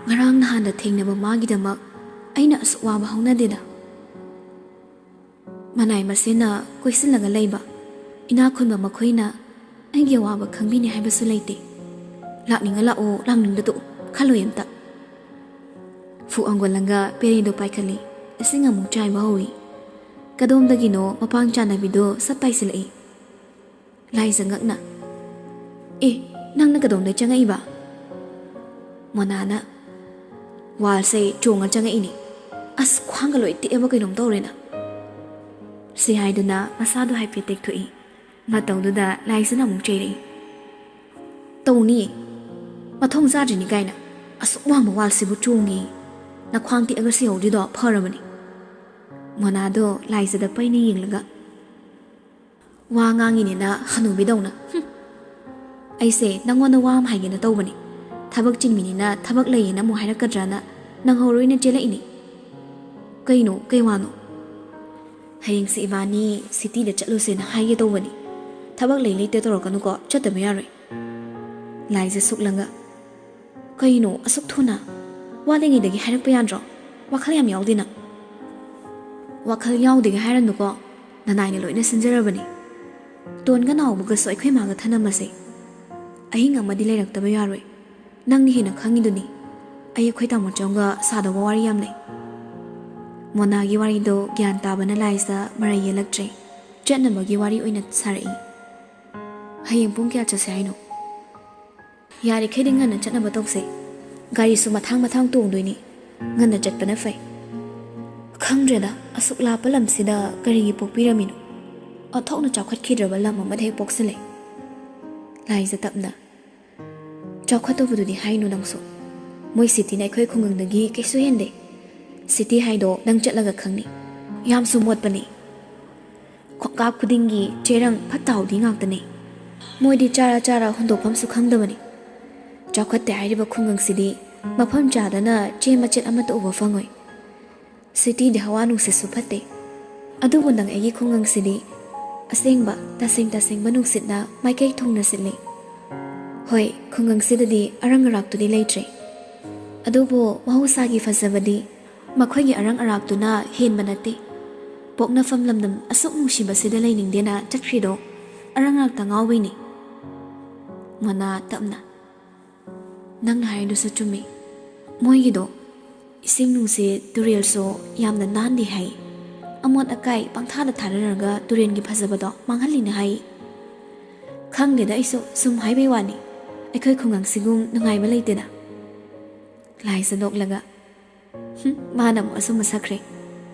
ꯉꯔꯥꯡ ꯅꯍꯥꯟꯗ ꯊꯦꯡꯅꯕ ꯃꯥꯒꯤꯗꯃꯛ ꯑꯩꯅ ꯑꯁꯨꯛ ꯋꯥꯕ ꯍꯧꯅꯗꯦꯗ꯫ ꯃꯅꯥꯏ ꯃꯁꯦꯟꯅ ꯀꯣꯏꯁꯤꯜꯂꯒ ꯂꯩꯕ ꯏꯅꯥꯛ ꯈꯨꯟꯕ ꯃꯈꯣꯏꯅ ꯑꯩꯒꯤ ꯑꯋꯥꯕ ꯈꯪꯕꯤꯅꯤ ꯍꯥꯏꯕꯁꯨ ꯂꯩꯇꯦ꯫ ꯂꯥꯛꯅꯤꯡꯉ ꯂꯥꯛꯑꯣ, ꯂꯥꯛꯅꯤꯡꯗ ꯇꯣꯛꯎ, ꯈꯜꯂꯣꯏ ꯑꯝꯇ꯫ ꯐꯨ ꯑꯪꯒꯣꯂꯪꯒ ꯄꯦꯔꯦꯗꯣ ꯄꯥꯏꯈꯠꯂꯤ꯫ ꯏꯁꯤꯡ ꯑꯃꯨꯛ ꯆꯥꯏꯕ ꯍꯧꯏ꯫ ꯀꯗꯣꯝꯗꯒꯤꯅꯣ ꯃꯄꯥꯡ ꯆꯥꯅꯕꯤꯗꯣ ꯁꯠ ꯄꯥꯏꯁꯤꯜꯂꯛꯏ꯫ ꯂꯥꯏꯖ ꯉꯛꯅ, "ꯑꯦ, ꯅꯪꯅ ꯀꯗꯣꯝꯗꯩ ꯆꯪꯉꯛꯏꯕ?" ꯃꯣꯅꯥꯅ, "ꯋꯥꯜꯁꯦ ꯆꯣꯡꯉ ꯆꯪꯉꯛꯏꯅꯦ꯫ ꯑꯁ, ꯈ꯭ꯋꯥꯡꯒ ꯂꯣꯏ ꯇꯦꯛꯑꯕ ꯀꯩꯅꯣꯝ ꯇꯧꯔꯦꯅ꯫" ꯁꯤ ꯍꯥꯏꯗꯨꯅ ꯃꯁꯥꯗꯣ ꯍꯥꯏꯐꯦꯠ ꯇꯦꯛꯊꯣꯛꯏ꯫ ꯃꯇꯧꯗꯨꯗ ꯂꯥꯏꯖꯅ ꯑꯃꯨꯛ ꯆꯩꯔꯛꯏ꯫ "ꯇꯧꯅꯤꯌꯦ, ꯃꯊꯣꯡ ꯆꯥꯗ꯭ꯔꯤꯅꯤ ꯀꯥꯏꯅ꯫ ꯑꯁꯨꯛ ꯋꯥꯡꯕ ꯋꯥꯜꯁꯤꯕꯨ ꯆꯣꯡꯉꯤ꯫ ꯅꯈ꯭ꯋꯥꯡ ꯇꯦꯛꯑꯒ ꯁꯤꯍꯧꯗ꯭ꯔꯤꯗꯣ ꯐꯔꯕꯅꯤ꯫" ꯃꯣꯅꯥꯗꯣ ꯂꯥꯏꯖꯗ ꯄꯩꯅ ꯌꯦꯡꯂꯒ, "ꯋꯥ ꯉꯥꯡꯉꯤꯅꯦꯅ ꯍꯅꯨꯕꯤꯗꯧꯅ꯫ ꯍꯨꯝ꯫ ꯑꯩꯁꯦ ꯅꯪꯉꯣꯟꯗ ꯋꯥ ꯑꯃ ꯍꯥꯏꯒꯦꯅ ꯇꯧꯕꯅꯦ꯫ ꯊꯕꯛ ꯆꯤꯟꯕꯤꯅꯤꯅ ꯊꯕꯛ ꯂꯩꯌꯦꯅ ꯑꯃꯨꯛ ꯍꯥꯏꯔꯛꯀꯗ꯭ꯔꯅ ꯅꯪꯍꯧꯔꯣꯏꯅ ꯆꯦꯜꯂꯛꯏꯅꯦ꯫" "ꯀꯩꯅꯣ? ꯀꯩ ꯋꯥꯅꯣ?" "ꯍꯌꯦꯡꯁꯦ ꯏꯕꯥꯅꯤ ꯁꯤꯇꯤꯗ ꯆꯠꯂꯨꯁꯦꯅ ꯍꯥꯏꯒꯦ ꯇꯧꯕꯅꯤ꯫ ꯊꯕꯛ ꯂꯩ ꯂꯩꯇꯦ ꯇꯧꯔꯛꯀꯅꯨꯀꯣ, ꯆꯠꯇꯕ ꯌꯥꯔꯣꯏ꯫" ꯂꯥꯏꯖ ꯁꯨꯛꯂꯪꯒ, "ꯀꯩꯅꯣ ꯑꯁꯨꯛ ꯊꯨꯅ? ꯋꯥꯠꯂꯤꯉꯩꯗꯒꯤ ꯍꯥꯏꯔꯛꯄ ꯌꯥꯗ꯭ꯔꯣ? ꯋꯥꯈꯜ ꯌꯥꯝ ꯌꯥꯎꯗꯦ ꯅꯪ꯫" "ꯋꯥꯈꯜ ꯌꯥꯎꯗꯦꯒ ꯍꯥꯏꯔꯅꯨꯀꯣ, ꯅꯅꯥꯏꯅ ꯂꯣꯏꯅ ꯁꯤꯟꯖꯔꯕꯅꯤ꯫ ꯇꯣꯟꯒ ꯅꯥꯎꯕꯒꯁꯨ ꯑꯩꯈꯣꯏ ꯃꯥꯒ ꯊꯅꯝꯃꯁꯦ꯫ ꯑꯍꯤꯡ ꯑꯃꯗꯤ ꯂꯩꯔꯛꯇꯕ ꯌꯥꯔꯣꯏ꯫ ꯅꯪꯅ ꯍꯦꯟꯅ ꯈꯪꯉꯤꯗꯨꯅꯤ꯫ ꯑꯩ ꯑꯩꯈꯣꯏ ꯇꯥꯃꯣꯆꯧꯒ ꯁꯥꯗꯧꯕ ꯋꯥꯔꯤ ꯌꯥꯝ ꯂꯩ꯫" ꯃꯣꯅꯥꯒꯤ ꯋꯥꯔꯤꯗꯣ ꯒ꯭ꯌꯥꯟ ꯇꯥꯕꯅ ꯂꯥꯏꯖ ꯃꯔꯩ ꯌꯦꯠꯂꯛꯇ꯭ꯔꯦ꯫ ꯆꯠꯅꯕꯒꯤ ꯋꯥꯔꯤ ꯑꯣꯏꯅ ꯁꯥꯔꯛꯏ꯫ "ꯍꯌꯦꯡ ꯄꯨꯡ ꯀꯌꯥ ꯆꯠꯁꯦ ꯍꯥꯏꯅꯣ?" "ꯌꯥꯔꯤꯈꯩꯗꯤ ꯉꯟꯅ ꯆꯠꯅꯕ ꯇꯧꯁꯦ꯫ ꯒꯥꯔꯤꯁꯨ ꯃꯊꯥꯡ ꯃꯊꯥꯡ ꯇꯣꯡꯗꯣꯏꯅꯤ꯫ ꯉꯟꯅ ꯆꯠꯄꯅ ꯐꯩ꯫" "ꯈꯪꯗ꯭ꯔꯦꯗ, ꯑꯁꯨꯛ ꯂꯥꯞꯄ ꯂꯝꯁꯤꯗ ꯀꯔꯤꯒꯤ ꯄꯣꯛꯄꯤꯔꯝꯃꯤꯅꯣ? ꯑꯣꯟꯊꯣꯛꯅ ꯆꯥꯎꯈꯠꯈꯤꯗ꯭ꯔꯕ ꯂꯝ ꯑꯃꯗ ꯍꯦꯛ ꯄꯣꯛꯁꯤꯜꯂꯦ꯫" ꯂꯥꯏꯖ ꯇꯞꯅ, "ꯆꯥꯎꯈꯠꯇꯧꯕꯗꯨꯗꯤ ꯍꯥꯏꯅꯨ ꯅꯪꯁꯨ꯫ ꯃꯣꯏ ꯁꯤꯇꯤꯅ ꯑꯩꯈꯣꯏ ꯈꯨꯡꯒꯪꯗꯒꯤ ꯀꯩꯁꯨ ꯍꯦꯟꯗꯦ꯫ ꯁꯤꯇꯤ ꯍꯥꯏꯗꯣ ꯅꯪ ꯆꯠꯂꯒ ꯈꯪꯅꯤ꯫ ꯌꯥꯝꯁꯨ ꯃꯣꯠꯄꯅꯤ꯫ ꯈꯣꯡꯀꯥꯞ ꯈꯨꯗꯤꯡꯒꯤ ꯆꯦꯔꯪ ꯐꯠꯇ ꯍꯥꯎꯗꯤ ꯉꯥꯛꯇꯅꯤ꯫ ꯃꯣꯏꯗꯤ ꯆꯥꯔ ꯆꯥꯔ ꯍꯨꯟꯗꯣꯛꯐꯝꯁꯨ ꯈꯪꯗꯕꯅꯤ꯫ ꯆꯥꯎꯈꯠꯇꯦ ꯍꯥꯏꯔꯤꯕ ꯈꯨꯡꯒꯪꯁꯤꯗꯤ ꯃꯐꯝ ꯆꯥꯗꯅ ꯆꯦ ꯃꯆꯦꯠ ꯑꯃꯠꯇ ꯎꯕ ꯐꯪꯉꯣꯏ꯫ ꯁꯤꯇꯤꯗꯤ ꯍꯋꯥ ꯅꯨꯡꯁꯤꯠꯁꯨ ꯐꯠꯇꯦ꯫ ꯑꯗꯨꯕꯨ ꯅꯪ ꯑꯩꯒꯤ ꯈꯨꯡꯒꯪꯁꯤꯗꯤ ꯑꯁꯦꯡꯕ, ꯇꯁꯦꯡ ꯇꯁꯦꯡꯕ ꯅꯨꯡꯁꯤꯠꯅ ꯃꯥꯏꯀꯩ ꯊꯨꯡꯅ ꯁꯤꯠꯂꯤ꯫ ꯍꯣꯏ, ꯈꯨꯡꯒꯪꯁꯤꯗꯗꯤ ꯑꯔꯪ ꯑꯔꯥꯛꯇꯨꯗꯤ ꯂꯩꯇ꯭ꯔꯦ꯫ ꯑꯗꯨꯕꯨ ꯃꯍꯧꯁꯥꯒꯤ ꯐꯖꯕꯗꯤ ꯃꯈꯣꯏꯒꯤ ꯑꯔꯪ ꯑꯔꯥꯛꯇꯨꯅ ꯍꯦꯟꯕ ꯅꯠꯇꯦ꯫ ꯄꯣꯛꯅꯐꯝ ꯂꯝꯗꯝ ꯑꯁꯨꯛ ꯅꯨꯡꯁꯤꯕꯁꯤꯗ ꯂꯩꯅꯤꯡꯗꯦꯅ ꯆꯠꯈ꯭ꯔꯤꯗꯣ ꯑꯔꯪ ꯑꯔꯥꯛꯇ ꯉꯥꯎꯕꯩꯅꯤ꯫" ꯃꯣꯅꯥ ꯇꯞꯅ, "ꯅꯪꯅ ꯍꯥꯏꯗꯨꯁꯨ ꯆꯨꯝꯃꯤ꯫ ꯃꯣꯏꯒꯤꯗꯣ ꯏꯁꯤꯡ ꯅꯨꯡꯁꯤꯠ, ꯇꯨꯔꯦꯜꯁꯨ ꯌꯥꯝꯅ ꯅꯥꯟꯗꯦ ꯍꯥꯏ꯫ ꯑꯃꯣꯠ ꯑꯀꯥꯏ ꯄꯪꯊꯥꯗ ꯊꯥꯗꯔꯒ ꯇꯨꯔꯦꯜꯒꯤ ꯐꯖꯕꯗꯣ ꯃꯥꯡꯍꯜꯂꯤꯅꯦ ꯍꯥꯏ꯫ ꯈꯪꯗꯦꯗ, ꯑꯩꯁꯨ ꯁꯨꯝ ꯍꯥꯏꯕꯩ ꯋꯥꯅꯤ꯫ ꯑꯩꯈꯣꯏ ꯈꯨꯡꯒꯪꯁꯤꯒꯨꯝ ꯅꯨꯡꯉꯥꯏꯕ ꯂꯩꯇꯦꯗ꯫" ꯂꯥꯏꯖ ꯅꯣꯛꯂꯒ, "ꯍꯨꯝ, ꯃꯥꯅ ꯑꯃꯨꯛ ꯑꯆꯨꯝꯕ ꯁꯛꯈ꯭ꯔꯦ꯫"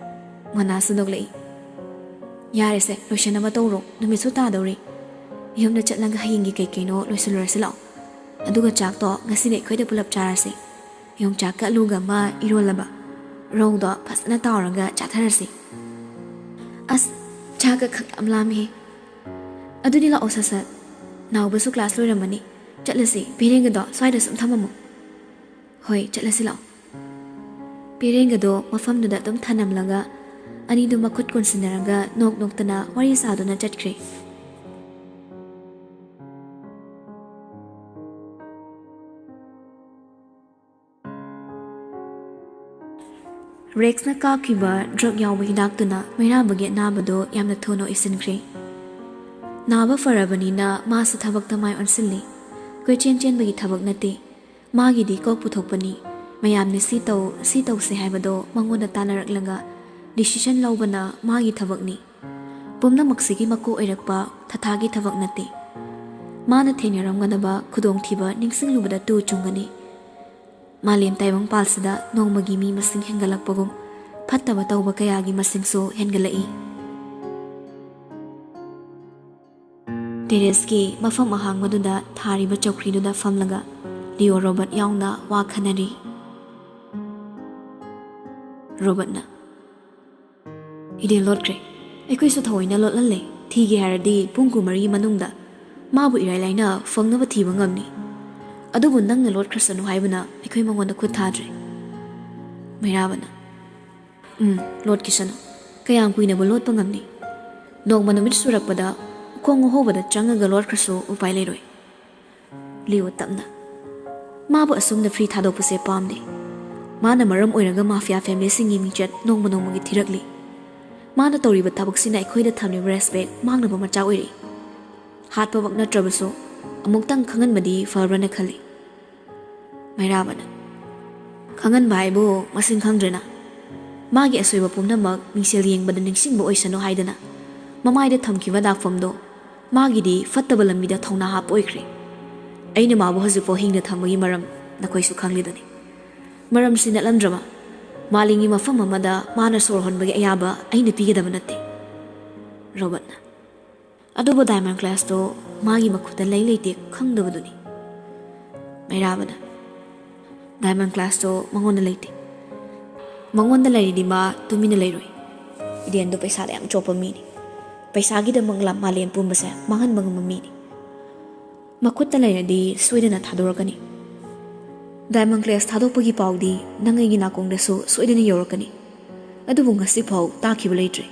ꯃꯣꯅꯥꯁꯨ ꯅꯣꯛꯂꯛꯏ꯫ "ꯌꯥꯔꯦꯁꯦ, ꯂꯣꯏꯁꯟꯅꯕ ꯇꯧꯔꯣ, ꯅꯨꯃꯤꯠꯁꯨ ꯇꯥꯗꯧꯔꯤ꯫ ꯌꯨꯝꯗ ꯆꯠꯂꯒ ꯍꯌꯦꯡꯒꯤ ꯀꯩ ꯀꯩꯅꯣ ꯂꯣꯏꯁꯤꯜꯂꯨꯔꯁꯤ ꯂꯥꯛꯑꯣ꯫ ꯑꯗꯨꯒ ꯆꯥꯛꯇꯣ ꯉꯁꯤꯗꯤ ꯑꯩꯈꯣꯏꯗ ꯄꯨꯂꯞ ꯆꯥꯔꯁꯤ꯫ ꯌꯣꯡꯆꯥꯛꯀ ꯑꯂꯨꯒ ꯑꯃ ꯏꯔꯣꯜꯂꯕ, ꯔꯧꯗꯣ ꯐꯖꯅ ꯇꯥꯎꯔꯒ ꯆꯥꯊꯔꯁꯤ꯫" "ꯑꯁ, ꯆꯥꯛꯀ ꯈꯪꯂꯥꯝ ꯂꯥꯝꯃꯦꯍꯦ꯫ ꯑꯗꯨꯗꯤ ꯂꯥꯛꯑꯣ ꯁꯠ ꯁꯠ꯫ ꯅꯥꯎꯕꯁꯨ ꯀ꯭ꯂꯥꯁ ꯂꯣꯏꯔꯝꯃꯅꯤ꯫ ꯆꯠꯂꯁꯤ, ꯄꯦꯔꯦꯡꯒꯗꯣ ꯁ꯭ꯋꯥꯏꯗ ꯁꯨꯝ ꯊꯝꯃꯝꯃꯣ꯫" "ꯍꯣꯏ, ꯆꯠꯂꯁꯤ ꯂꯥꯛꯑꯣ꯫" ꯄꯦꯔꯦꯡꯒꯗꯣ ꯃꯐꯝꯗꯨꯗ ꯑꯗꯨꯝ ꯊꯅꯝꯂꯒ ꯑꯅꯤꯗꯨ ꯃꯈꯨꯠ ꯀꯣꯟꯁꯤꯟꯅꯔꯒ ꯅꯣꯛ ꯅꯣꯛꯇꯅ ꯋꯥꯔꯤ ꯁꯥꯗꯨꯅ ꯆꯠꯈ꯭ꯔꯦ꯫ ꯔꯦꯛꯁꯅ ꯀꯥꯞꯈꯤꯕ ꯗ꯭ꯔꯒ ꯌꯥꯎꯕ ꯍꯤꯗꯥꯛꯇꯨꯅ ꯃꯩꯔꯥꯕꯒꯤ ꯑꯅꯥꯕꯗꯣ ꯌꯥꯝꯅ ꯊꯨꯅ ꯑꯣꯏꯁꯤꯟꯈ꯭ꯔꯦ꯫ ꯅꯥꯕ ꯐꯔꯕꯅꯤꯅ ꯃꯥꯁꯨ ꯊꯕꯛꯇ ꯃꯥꯏ ꯑꯣꯟꯁꯤꯜꯂꯤ꯫ ꯀꯣꯏꯆꯦꯟ ꯆꯦꯟꯕꯒꯤ ꯊꯕꯛ ꯅꯠꯇꯦ꯫ ꯃꯥꯒꯤꯗꯤ ꯀꯣꯛ ꯄꯨꯊꯣꯛꯄꯅꯤ꯫ ꯃꯌꯥꯝꯅ ꯁꯤ ꯇꯧ, ꯁꯤ ꯇꯧꯁꯦ ꯍꯥꯏꯕꯗꯣ ꯃꯉꯣꯟꯗ ꯇꯥꯟꯅꯔꯛꯂꯒ decision ꯂꯧꯕꯅ ꯃꯥꯒꯤ ꯊꯕꯛꯅꯤ꯫ ꯄꯨꯝꯅꯃꯛꯁꯤꯒꯤ ꯃꯀꯣꯛ ꯑꯣꯏꯔꯛꯄ ꯊꯥꯊꯥꯒꯤ ꯊꯕꯛ ꯅꯠꯇꯦ꯫ ꯃꯥꯅ ꯊꯦꯡꯅꯔꯝꯒꯗꯕ ꯈꯨꯗꯣꯡꯊꯤꯕ ꯅꯤꯡꯁꯤꯡꯂꯨꯕꯗ ꯇꯨ ꯆꯨꯡꯒꯅꯤ꯫ ꯃꯥꯂꯦꯝ ꯇꯥꯏꯕꯪꯄꯥꯜꯁꯤꯗ ꯅꯣꯡꯃꯒꯤ ꯃꯤ ꯃꯁꯤꯡ ꯍꯦꯟꯒꯠꯂꯛꯄꯒꯨꯝ, ꯐꯠꯇꯕ ꯇꯧꯕ ꯀꯌꯥꯒꯤ ꯃꯁꯤꯡꯁꯨ ꯍꯦꯟꯒꯠꯂꯛꯏ꯫ ꯇꯦꯔꯦꯁꯀꯤ ꯃꯐꯝ ꯑꯍꯥꯡꯕꯗꯨꯗ ꯊꯥꯔꯤꯕ ꯆꯧꯀ꯭ꯔꯤꯗꯨꯗ ꯐꯝꯂꯒ ꯂꯤꯑꯣ ꯔꯣꯕꯔꯠ ꯌꯥꯎꯅ ꯋꯥ ꯈꯟꯅꯔꯤ꯫ ꯔꯣꯕꯔꯠꯅ, "ꯏꯗꯦꯟ ꯂꯣꯠꯈ꯭ꯔꯦ꯫ ꯑꯩꯈꯣꯏꯁꯨ ꯊꯑꯣꯏꯅ ꯂꯣꯠꯍꯜꯂꯦ꯫ ꯊꯤꯒꯦ ꯍꯥꯏꯔꯗꯤ ꯄꯨꯡ ꯀꯨꯟꯃꯔꯤꯒꯤ ꯃꯅꯨꯡꯗ ꯃꯥꯕꯨ ꯏꯔꯥꯏ ꯂꯥꯏꯅ ꯐꯪꯅꯕ ꯊꯤꯕ ꯉꯝꯅꯤ꯫ ꯑꯗꯨꯕꯨ ꯅꯪꯅ ꯂꯣꯠꯈ꯭ꯔꯁꯅꯨ ꯍꯥꯏꯕꯅ ꯑꯩꯈꯣꯏ ꯃꯉꯣꯟꯗ ꯈꯨꯠ ꯊꯥꯗ꯭ꯔꯦ꯫" ꯃꯩꯔꯥꯕꯅ, "ꯎꯝ, ꯂꯣꯠꯈꯤꯁꯅꯨ꯫ ꯀꯌꯥꯝ ꯀꯨꯏꯅꯕꯨ ꯂꯣꯠꯄ ꯉꯝꯅꯤ? ꯅꯣꯡꯃ ꯅꯨꯃꯤꯠ ꯁꯨꯔꯛꯄꯗ ꯎꯈꯣꯡ ꯑꯍꯣꯕꯗ ꯆꯪꯉꯒ ꯂꯣꯠꯈ꯭ꯔꯁꯨ ꯎꯄꯥꯏ ꯂꯩꯔꯣꯏ꯫" ꯂꯤꯑꯣ ꯇꯞꯅ, "ꯃꯥꯕꯨ ꯑꯁꯨꯝꯅ ꯐ꯭ꯔꯤ ꯊꯥꯗꯣꯛꯄꯁꯦ ꯄꯥꯝꯗꯦ꯫ ꯃꯥꯅ ꯃꯔꯝ ꯑꯣꯏꯔꯒ ꯃꯥꯐꯤꯌꯥ ꯐꯦꯃꯤꯂꯤꯁꯤꯡꯒꯤ ꯃꯤꯡꯆꯠ ꯅꯣꯡꯃ ꯅꯣꯡꯃꯒꯤ ꯊꯤꯔꯛꯂꯤ꯫ ꯃꯥꯅ ꯇꯧꯔꯤꯕ ꯊꯕꯛꯁꯤꯅ ꯑꯩꯈꯣꯏꯗ ꯊꯝꯂꯤꯕ ꯔꯦꯁꯄꯦꯛ ꯃꯥꯡꯅꯕ ꯃꯆꯥꯛ ꯑꯣꯏꯔꯤ꯫ ꯍꯥꯠꯄꯃꯛ ꯅꯠꯇ꯭ꯔꯕꯁꯨ ꯑꯃꯨꯛꯇꯪ ꯈꯪꯍꯟꯕꯗꯤ ꯐꯕ꯭ꯔꯅ ꯈꯜꯂꯤ꯫" ꯃꯩꯔꯥꯕꯅ, "ꯈꯪꯍꯟꯕ ꯍꯥꯏꯕꯨ ꯃꯁꯤꯡ ꯈꯪꯗ꯭ꯔꯦꯅ꯫ ꯃꯥꯒꯤ ꯑꯁꯣꯏꯕ ꯄꯨꯝꯅꯃꯛ ꯃꯤꯡꯁꯦꯜ ꯌꯦꯡꯕꯗ ꯅꯤꯡꯁꯤꯡꯕ ꯑꯣꯏꯁꯅꯨ ꯍꯥꯏꯗꯅ ꯃꯃꯥꯏꯗ ꯊꯝꯈꯤꯕ ꯂꯥꯛꯐꯝꯗꯣ ꯃꯥꯒꯤꯗꯤ ꯐꯠꯇꯕ ꯂꯝꯕꯤꯗ ꯊꯧꯅꯥ ꯍꯥꯞꯄ ꯑꯣꯏꯈ꯭ꯔꯦ꯫ ꯑꯩꯅ ꯃꯥꯕꯨ ꯍꯧꯖꯤꯛꯐꯥꯎ ꯍꯤꯡꯅ ꯊꯝꯕꯒꯤ ꯃꯔꯝ ꯅꯈꯣꯏꯁꯨ ꯈꯪꯂꯤꯗꯨꯅꯤ꯫ ꯃꯔꯝꯁꯤ ꯅꯠꯂꯝꯗ꯭ꯔꯕ ꯃꯥꯂꯦꯝꯒꯤ ꯃꯐꯝ ꯑꯃꯗ ꯃꯥꯅ ꯁꯣꯔ ꯍꯣꯟꯕꯒꯤ ꯑꯌꯥꯕ ꯑꯩꯅ ꯄꯤꯒꯗꯕ ꯅꯠꯇꯦ꯫" ꯔꯣꯕꯔꯠꯅ, "ꯑꯗꯨꯕꯨ ꯗꯥꯏꯃꯟ ꯀ꯭ꯂꯥꯁꯇꯣ ꯃꯥꯒꯤ ꯃꯈꯨꯠꯇ ꯂꯩ ꯂꯩꯇꯦ ꯈꯪꯗꯕꯗꯨꯅꯤ꯫" ꯃꯩꯔꯥꯕꯅ, "ꯗꯥꯏꯃꯟ ꯀ꯭ꯂꯥꯁꯇꯣ ꯃꯉꯣꯟꯗ ꯂꯩꯇꯦ꯫ ꯃꯉꯣꯟꯗ ꯂꯩꯔꯗꯤ ꯃꯥ ꯇꯨꯃꯤꯟꯅ ꯂꯩꯔꯣꯏ꯫ ꯏꯗꯦꯟꯗꯣ ꯄꯩꯁꯥꯗ ꯌꯥꯝ ꯆꯣꯞꯄ ꯃꯤꯅꯤ꯫ ꯄꯩꯁꯥꯒꯤꯗꯃꯛ ꯂꯝ ꯃꯥꯂꯦꯝ ꯄꯨꯝꯕꯁꯦ ꯃꯥꯡꯍꯟꯕ ꯉꯝꯕ ꯃꯤꯅꯤ꯫ ꯃꯈꯨꯠꯇ ꯂꯩꯔꯗꯤ ꯁꯣꯏꯗꯅ ꯊꯥꯗꯣꯔꯛꯀꯅꯤ꯫ ꯗꯥꯏꯃꯟ ꯀ꯭ꯂꯥꯁ ꯊꯥꯗꯣꯛꯄꯒꯤ ꯄꯥꯎꯗꯤ ꯅꯪ ꯑꯩꯒꯤ ꯅꯥꯀꯣꯡꯗꯁꯨ ꯁꯣꯏꯗꯅ ꯌꯧꯔꯛꯀꯅꯤ꯫ ꯑꯗꯨꯕꯨ ꯉꯁꯤꯐꯥꯎ ꯇꯥꯈꯤꯕ ꯂꯩꯇ꯭ꯔꯤ꯫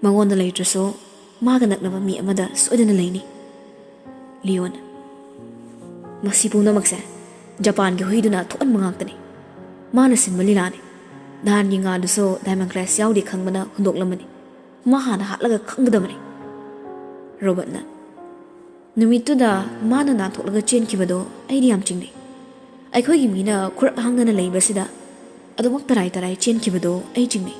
ꯃꯉꯣꯟꯗ ꯂꯩꯇ꯭ꯔꯁꯨ ꯃꯥꯒ ꯅꯛꯅꯕ ꯃꯤ ꯑꯃꯗ ꯁꯣꯏꯗꯅ ꯂꯩꯅꯤ꯫" ꯂꯤꯑꯣꯅ, "ꯃꯁꯤ ꯄꯨꯝꯅꯃꯛꯁꯦ ꯖꯄꯥꯟꯒꯤ ꯍꯨꯏꯗꯨꯅ ꯊꯣꯛꯍꯟꯕ ꯉꯥꯛꯇꯅꯤ꯫ ꯃꯥꯅ ꯁꯤꯟꯕ ꯂꯤꯂꯥꯅꯤ꯫ ꯅꯍꯥꯟꯒꯤ ꯉꯥꯗꯨꯁꯨ ꯗꯥꯏꯃꯟ ꯀ꯭ꯂꯥꯁ ꯌꯥꯎꯗꯦ ꯈꯪꯕꯅ ꯍꯨꯟꯗꯣꯛꯂꯝꯕꯅꯤ꯫ ꯃꯥ ꯍꯥꯟꯅ ꯍꯥꯠꯂꯒ ꯈꯪꯒꯗꯕꯅꯤ꯫" ꯔꯣꯕꯔꯠꯅ, "ꯅꯨꯃꯤꯠꯇꯨꯗ ꯃꯥꯅ ꯅꯥꯟꯊꯣꯛꯂꯒ ꯆꯦꯟꯈꯤꯕꯗꯣ ꯑꯩꯗꯤ ꯌꯥꯝ ꯆꯤꯡꯅꯩ꯫ ꯑꯩꯈꯣꯏꯒꯤ ꯃꯤꯅ ꯈꯨꯔꯛ ꯍꯥꯡꯗꯅ ꯂꯩꯕꯁꯤꯗ ꯑꯗꯨꯃꯛ ꯇꯔꯥꯏ ꯇꯔꯥꯏ ꯆꯦꯟꯈꯤꯕꯗꯣ ꯑꯩ ꯆꯤꯡꯅꯩ꯫"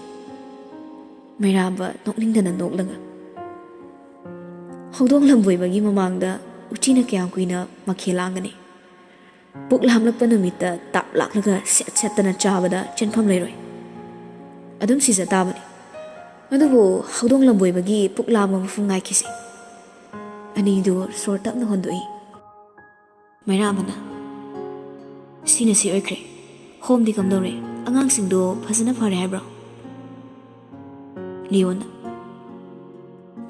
ꯃꯩꯔꯥꯕ ꯅꯣꯛꯅꯤꯡꯗꯅ ꯅꯣꯛꯂꯒ, "ꯍꯧꯗꯣꯡ ꯂꯝꯕꯣꯏꯕꯒꯤ ꯃꯃꯥꯡꯗ ꯎꯆꯤꯅ ꯀꯌꯥꯝ ꯀꯨꯏꯅ ꯃꯈꯦꯜ ꯂꯥꯡꯒꯅꯤ? ꯄꯨꯛ ꯂꯥꯝꯂꯛꯄ ꯅꯨꯃꯤꯠꯇ ꯇꯥꯞ ꯂꯥꯛꯂꯒ ꯁꯦꯠ ꯁꯦꯠꯇꯅ ꯆꯥꯕꯗ ꯆꯦꯟꯐꯝ ꯂꯩꯔꯣꯏ꯫ ꯑꯗꯨꯝ ꯁꯤꯖ ꯇꯥꯕꯅꯤ꯫ ꯑꯗꯨꯕꯨ ꯍꯧꯗꯣꯡ ꯂꯝꯕꯣꯏꯕꯒꯤ ꯄꯨꯛ ꯂꯥꯝꯕ ꯃꯐꯝ ꯉꯥꯏꯈꯤꯁꯤ꯫" ꯑꯅꯤꯗꯨ ꯁꯣꯔ ꯇꯞꯅ ꯍꯣꯟꯗꯣꯛꯏ꯫ ꯃꯩꯔꯥꯕꯅ, "ꯁꯤꯅ ꯁꯤ ꯑꯣꯏꯈ꯭ꯔꯦ꯫ ꯍꯣꯝꯗꯤ ꯀꯝꯗꯧꯔꯦ? ꯑꯉꯥꯡꯁꯤꯡꯗꯣ ꯐꯖꯅ ꯐꯔꯦ ꯍꯥꯏꯕ꯭ꯔꯣ?" ꯂꯤꯌꯣꯅ,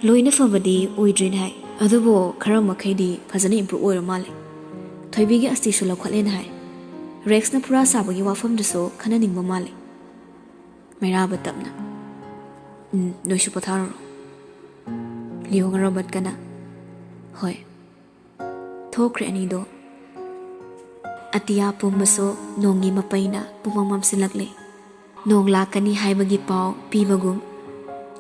"ꯂꯣꯏꯅ ꯐꯕꯗꯤ ꯑꯣꯏꯗ꯭ꯔꯤꯅꯦ ꯍꯥꯏ, ꯑꯗꯨꯕꯨ ꯈꯔ ꯃꯈꯩꯗꯤ ꯐꯖꯅ ꯏꯝꯄ꯭ꯔꯨꯞ ꯑꯣꯏꯔ ꯃꯥꯜꯂꯦ꯫ ꯊꯣꯏꯕꯤꯒꯤ ꯑꯁꯇꯤꯁꯨ ꯂꯧꯈꯠꯂꯦꯅ ꯍꯥꯏ꯫ ꯔꯦꯛꯁꯅ ꯐꯨꯔꯥ ꯁꯥꯕꯒꯤ ꯋꯥꯐꯝꯗꯨꯁꯨ ꯈꯟꯅꯅꯤꯡꯕ ꯃꯥꯜꯂꯦ꯫" ꯃꯩꯔꯥꯕ ꯇꯞꯅ, "ꯎꯝ, ꯅꯣꯏꯁꯨ ꯄꯣꯊꯥꯔꯨꯔꯣ꯫" ꯂꯤꯌꯣꯒ ꯔꯣꯕꯔꯠꯀꯅ, "ꯍꯣꯏ꯫" ꯊꯣꯛꯈ꯭ꯔꯦ ꯑꯅꯤꯗꯣ꯫ ꯑꯇꯤꯌꯥ ꯄꯨꯝꯕꯁꯨ ꯅꯣꯡꯒꯤ ꯃꯄꯩꯅ ꯄꯨꯝꯃꯝ ꯃꯝꯁꯤꯜꯂꯛꯂꯦ꯫ ꯅꯣꯡ ꯂꯥꯛꯀꯅꯤ ꯍꯥꯏꯕꯒꯤ ꯄꯥꯎ ꯄꯤꯕꯒꯨꯝ,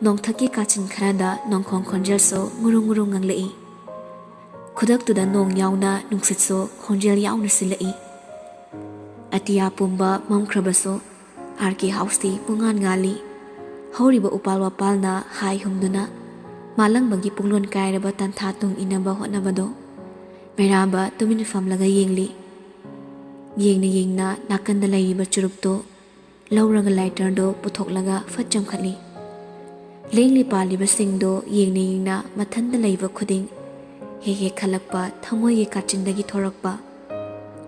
ꯅꯣꯡꯊꯛꯀꯤ ꯀꯥꯆꯤꯟ ꯈꯔꯗ ꯅꯣꯡꯈꯣꯡ ꯈꯣꯟꯖꯦꯜꯁꯨ ꯉꯨꯔꯨꯡ ꯉꯨꯔꯨꯡ ꯉꯪꯂꯛꯏ꯫ ꯈꯨꯗꯛꯇꯨꯗ ꯅꯣꯡ ꯌꯥꯎꯅ ꯅꯨꯡꯁꯤꯠꯁꯨ ꯈꯣꯟꯖꯦꯜ ꯌꯥꯎꯅ ꯁꯤꯜꯂꯛꯏ꯫ ꯑꯇꯤꯌꯥ ꯄꯨꯝꯕ ꯃꯝꯈ꯭ꯔꯕꯁꯨ, ꯑꯥꯔ ꯀꯦ ꯍꯥꯎꯁꯇꯤ ꯄꯨꯡꯉꯥꯟ ꯉꯥꯜꯂꯤ꯫ ꯍꯧꯔꯤꯕ ꯎꯄꯥꯜ ꯋꯥꯄꯥꯜꯅ ꯍꯥꯏ ꯍꯨꯝꯗꯨꯅ, ꯃꯥꯂꯪꯕꯒꯤ ꯄꯨꯡꯂꯣꯟ ꯀꯥꯏꯔꯕ ꯇꯟꯊꯥ ꯇꯨꯡ ꯏꯟꯅꯕ ꯍꯣꯠꯅꯕꯗꯣ, ꯃꯩꯔꯥꯕ ꯇꯨꯃꯤꯟ ꯐꯝꯂꯒ ꯌꯦꯡꯂꯤ꯫ ꯌꯦꯡꯅ ꯌꯦꯡꯅ ꯅꯥꯀꯟꯗ ꯂꯩꯔꯤꯕ ꯆꯨꯔꯨꯞꯇꯣ ꯂꯧꯔꯒ ꯂꯥꯏꯇꯔꯗꯣ ꯄꯨꯊꯣꯛꯂꯒ ꯐꯠ ꯆꯝꯈꯠꯂꯤ꯫ ꯂꯦꯡꯂꯤ ꯄꯥꯜꯂꯤꯕꯁꯤꯡꯗꯣ ꯌꯦꯡꯅ ꯌꯦꯡꯅ ꯃꯊꯟꯇ ꯂꯩꯕ ꯈꯨꯗꯤꯡ ꯍꯦꯛ ꯍꯦꯛ ꯈꯜꯂꯛꯄ ꯊꯃꯣꯏꯒꯤ ꯀꯥꯆꯤꯟꯗꯒꯤ ꯊꯣꯔꯛꯄ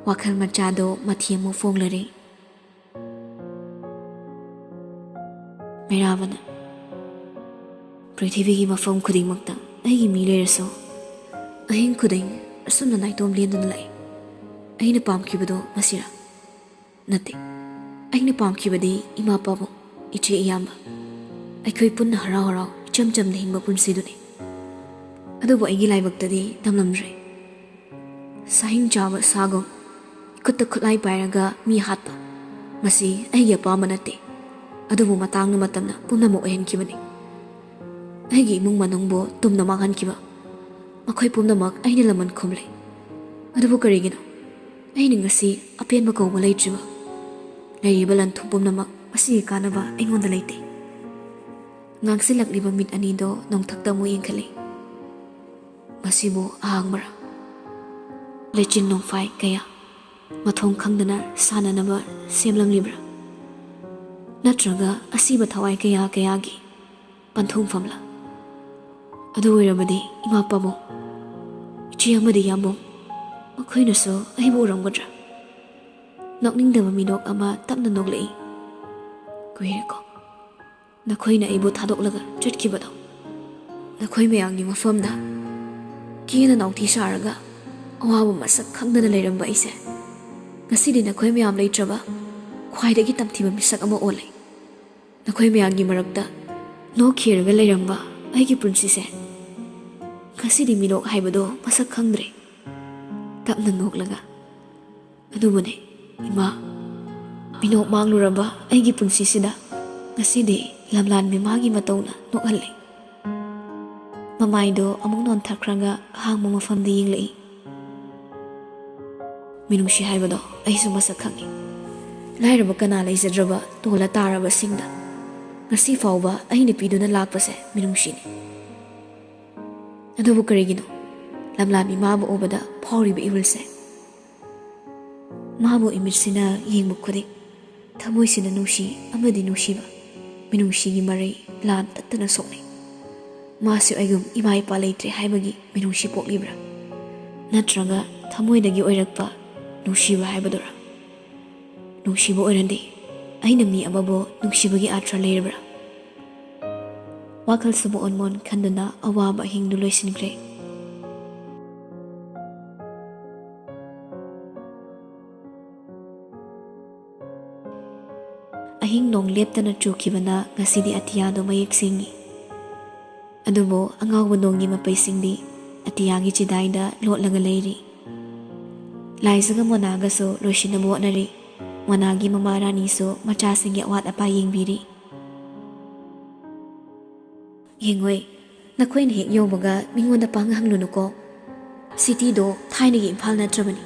ꯋꯥꯈꯜ ꯃꯆꯥꯗꯣ ꯃꯊꯤ ꯑꯃꯨꯛ ꯐꯣꯡꯂꯔꯦ꯫ ꯃꯩꯔꯥꯕꯅ, "ꯄ꯭ꯔꯤꯊꯤꯕꯤꯒꯤ ꯃꯐꯝ ꯈꯨꯗꯤꯡꯃꯛꯇ ꯑꯩꯒꯤ ꯃꯤ ꯂꯩꯔꯁꯨ, ꯑꯍꯤꯡ ꯈꯨꯗꯤꯡ ꯑꯁꯨꯝꯅ ꯅꯥꯏꯇꯣꯝ ꯂꯦꯟꯗꯨꯅ ꯂꯥꯛꯏ꯫ ꯑꯩꯅ ꯄꯥꯝꯈꯤꯕꯗꯣ ꯃꯁꯤꯔꯥ? ꯅꯠꯇꯦ꯫ ꯑꯩꯅ ꯄꯥꯝꯈꯤꯕꯗꯤ ꯏꯃꯥ ꯄꯥꯕꯨꯡ, ꯏꯆꯦ ꯏꯌꯥꯝꯕ, ꯑꯩꯈꯣꯏ ꯄꯨꯟꯅ ꯍꯔꯥꯎ ꯍꯔꯥꯎ ꯏꯆꯝ ꯆꯝꯅ ꯍꯤꯡꯕ ꯄꯨꯟꯁꯤꯗꯨꯅꯤ꯫ ꯑꯗꯨꯕꯨ ꯑꯩꯒꯤ ꯂꯥꯏꯕꯛꯇꯗꯤ ꯇꯝꯂꯝꯗ꯭ꯔꯦ꯫ ꯁꯥꯍꯤꯡ ꯆꯥꯕ ꯁꯥꯒꯨꯝ ꯈꯨꯠꯇ ꯈꯨꯠꯂꯥꯏ ꯄꯥꯏꯔꯒ ꯃꯤ ꯍꯥꯠꯄ, ꯃꯁꯤ ꯑꯩꯒꯤ ꯑꯄꯥꯝꯕ ꯅꯠꯇꯦ꯫ ꯑꯗꯨꯕꯨ ꯃꯇꯥꯡꯅ ꯃꯇꯝꯅ ꯄꯨꯝꯅꯃꯛ ꯑꯣꯏꯍꯟꯈꯤꯕꯅꯤ꯫ ꯑꯩꯒꯤ ꯏꯃꯨꯡ ꯃꯅꯨꯡꯕꯨ ꯇꯨꯝꯅ ꯃꯥꯡꯍꯟꯈꯤꯕ, ꯃꯈꯣꯏ ꯄꯨꯝꯅꯃꯛ ꯑꯩꯅ ꯂꯃꯟ ꯈꯨꯝꯂꯦ꯫ ꯑꯗꯨꯕꯨ ꯀꯔꯤꯒꯤꯅꯣ ꯑꯩꯅ ꯉꯁꯤ ꯑꯄꯦꯟꯕ ꯀꯧꯕ ꯂꯩꯇ꯭ꯔꯤꯕ? ꯂꯩꯔꯤꯕ ꯂꯟ ꯊꯨꯝ ꯄꯨꯝꯅꯃꯛ ꯃꯁꯤꯒꯤ ꯀꯥꯟꯅꯕ ꯑꯩꯉꯣꯟꯗ ꯂꯩꯇꯦ꯫" ꯉꯥꯡꯁꯤꯜꯂꯛꯂꯤꯕ ꯃꯤꯠ ꯑꯅꯤꯗꯣ ꯅꯣꯡꯊꯛꯇ ꯑꯃꯨꯛ ꯌꯦꯡꯈꯠꯂꯤ꯫ ꯃꯁꯤꯕꯨ ꯑꯍꯥꯡꯕꯔꯥ? ꯂꯩꯆꯤꯟ ꯅꯣꯡꯐꯥꯏ ꯀꯌꯥ ꯃꯊꯣꯡ ꯈꯪꯗꯅ ꯁꯥꯟꯅꯅꯕ ꯁꯦꯝꯂꯝꯂꯤꯕ꯭ꯔꯥ? ꯅꯠꯇ꯭ꯔꯒ ꯑꯁꯤꯕ ꯊꯋꯥꯏ ꯀꯌꯥ ꯀꯌꯥꯒꯤ ꯄꯟꯊꯨꯡꯐꯝꯂꯥ? ꯑꯗꯨ ꯑꯣꯏꯔꯕꯗꯤ ꯏꯃꯥ ꯄꯥꯕꯨꯡ, ꯆꯦ ꯑꯃꯗꯤ ꯌꯥꯝꯕꯨꯡ, ꯃꯈꯣꯏꯅꯁꯨ ꯑꯩꯕꯨ ꯎꯔꯝꯒꯗ꯭ꯔꯥ? ꯅꯣꯛꯅꯤꯡꯗꯕ ꯃꯤꯅꯣꯛ ꯑꯃ ꯇꯞꯅ ꯅꯣꯛꯂꯛꯏ꯫ "ꯀꯨꯏꯔꯦꯀꯣ ꯅꯈꯣꯏꯅ ꯑꯩꯕꯨ ꯊꯥꯗꯣꯛꯂꯒ ꯆꯠꯈꯤꯕꯗꯣ꯫ ꯅꯈꯣꯏ ꯃꯌꯥꯝꯒꯤ ꯃꯐꯝꯗ ꯀꯦꯅ ꯅꯥꯎꯊꯤ ꯁꯥꯔꯒ ꯑꯋꯥꯕ ꯃꯁꯛ ꯈꯪꯗꯅ ꯂꯩꯔꯝꯕ ꯑꯩꯁꯦ, ꯉꯁꯤꯗꯤ ꯅꯈꯣꯏ ꯃꯌꯥꯝ ꯂꯩꯇ꯭ꯔꯕ ꯈ꯭ꯋꯥꯏꯗꯒꯤ ꯇꯝꯊꯤꯕ ꯃꯤꯁꯛ ꯑꯃ ꯑꯣꯜꯂꯦ꯫ ꯅꯈꯣꯏ ꯃꯌꯥꯝꯒꯤ ꯃꯔꯛꯇ ꯅꯣꯛꯈꯤꯔꯒ ꯂꯩꯔꯝꯕ ꯑꯩꯒꯤ ꯄꯨꯟꯁꯤꯁꯦ ꯉꯁꯤꯗꯤ ꯃꯤꯅꯣꯛ ꯍꯥꯏꯕꯗꯣ ꯃꯁꯛ ꯈꯪꯗ꯭ꯔꯦ"꯫ ꯇꯞꯅ ꯅꯣꯛꯂꯒ, "ꯑꯗꯨꯕꯨꯅꯦ, ꯏꯃꯥ, ꯃꯤꯅꯣꯛ ꯃꯥꯡꯂꯨꯔꯕ ꯑꯩꯒꯤ ꯄꯨꯟꯁꯤꯁꯤꯗ ꯉꯁꯤꯗꯤ ꯂꯝꯂꯥꯟ ꯃꯤꯃꯥꯒꯤ ꯃꯇꯧꯅ ꯅꯣꯛꯍꯜꯂꯦ"꯫ ꯃꯃꯥꯏꯗꯣ ꯑꯃꯨꯛ ꯅꯣꯟꯊꯈ꯭ꯔꯒ ꯑꯍꯥꯡꯕ ꯃꯐꯝꯗ ꯌꯦꯡꯂꯛꯏ꯫ "ꯃꯤꯅꯨꯡꯁꯤ ꯍꯥꯏꯕꯗꯣ ꯑꯩꯁꯨ ꯃꯁꯛ ꯈꯪꯉꯤ꯫ ꯂꯥꯏꯔꯕ ꯀꯅꯥ ꯂꯩꯖꯗ꯭ꯔꯕ ꯇꯣꯜꯂ ꯇꯥꯔꯕꯁꯤꯡꯗ ꯉꯁꯤ ꯐꯥꯎꯕ ꯑꯩꯅ ꯄꯤꯗꯨꯅ ꯂꯥꯛꯄꯁꯦ ꯃꯤꯅꯨꯡꯁꯤꯅꯤ꯫ ꯑꯗꯨꯕꯨ ꯀꯔꯤꯒꯤꯅꯣ ꯂꯝꯂꯥꯟ ꯃꯤꯃꯥꯕꯨ ꯎꯕꯗ ꯐꯥꯎꯔꯤꯕ ꯏꯍꯨꯜꯁꯦ? ꯃꯥꯕꯨ ꯏꯃꯤꯠꯁꯤꯅ ꯌꯦꯡꯕ ꯈꯨꯗꯤꯡ ꯊꯃꯣꯏꯁꯤꯅ ꯅꯨꯡꯁꯤ ꯑꯃꯗꯤ ꯅꯨꯡꯁꯤꯕ, ꯃꯤꯅꯨꯡꯁꯤꯒꯤ ꯃꯔꯩ ꯂꯥꯟ ꯇꯠꯇꯅ ꯁꯣꯛꯅꯩ꯫ ꯃꯥꯁꯨ ꯑꯩꯒꯨꯝ ꯏꯃꯥ ꯏꯄꯥ ꯂꯩꯇ꯭ꯔꯦ ꯍꯥꯏꯕꯒꯤ ꯃꯤꯅꯨꯡꯁꯤ ꯄꯣꯛꯂꯤꯕ꯭ꯔꯥ? ꯅꯠꯇ꯭ꯔꯒ ꯊꯃꯣꯏꯗꯒꯤ ꯑꯣꯏꯔꯛꯄ ꯅꯨꯡꯁꯤꯕ ꯍꯥꯏꯕꯗꯨꯔꯥ? ꯅꯨꯡꯁꯤꯕ ꯑꯣꯏꯔꯗꯤ ꯑꯩꯅ ꯃꯤ ꯑꯃꯕꯨ ꯅꯨꯡꯁꯤꯕꯒꯤ ꯑꯥꯔꯊ ꯂꯩꯔꯕ꯭ꯔꯥ?" ꯋꯥꯈꯜꯁꯨ ꯃꯑꯣꯟ ꯃꯑꯣꯟ ꯈꯟꯗꯨꯅ ꯑꯋꯥꯕ ꯑꯍꯤꯡꯗꯨ ꯂꯣꯏꯁꯤꯟꯈ꯭ꯔꯦ꯫ ꯑꯍꯤꯡ ꯅꯣꯡ ꯂꯦꯞꯇꯅ ꯆꯨꯈꯤꯕꯅ ꯉꯁꯤꯗꯤ ꯑꯇꯤꯌꯥꯗꯣ ꯃꯌꯦꯛ ꯁꯦꯡꯉꯤ꯫ ꯑꯗꯨꯕꯨ ꯑꯉꯥꯎꯕ ꯅꯣꯡꯒꯤ ꯃꯄꯩꯁꯤꯡꯗꯤ ꯑꯇꯤꯌꯥꯒꯤ ꯆꯤꯗꯥꯏꯗ ꯂꯣꯠꯂꯒ ꯂꯩꯔꯤ꯫ ꯂꯥꯏꯖꯒ ꯃꯣꯅꯥꯒꯁꯨ ꯂꯣꯏꯁꯤꯟꯅꯕ ꯍꯣꯠꯅꯔꯤ꯫ ꯃꯣꯅꯥꯒꯤ ꯃꯃꯥ ꯔꯥꯅꯤꯁꯨ ꯃꯆꯥꯁꯤꯡꯒꯤ ꯑꯋꯥꯠ ꯑꯄꯥ ꯌꯦꯡꯕꯤꯔꯤ꯫ "ꯌꯦꯡꯉꯣꯏ, ꯅꯈꯣꯏꯅ ꯍꯦꯛ ꯌꯧꯕꯒ ꯃꯤꯉꯣꯟꯗ ꯄꯥꯡ ꯍꯪꯂꯨꯅꯨꯀꯣ꯫ ꯁꯤꯇꯤꯗꯣ ꯊꯥꯏꯅꯒꯤ ꯏꯝꯐꯥꯜ ꯅꯠꯇ꯭ꯔꯕꯅꯤ꯫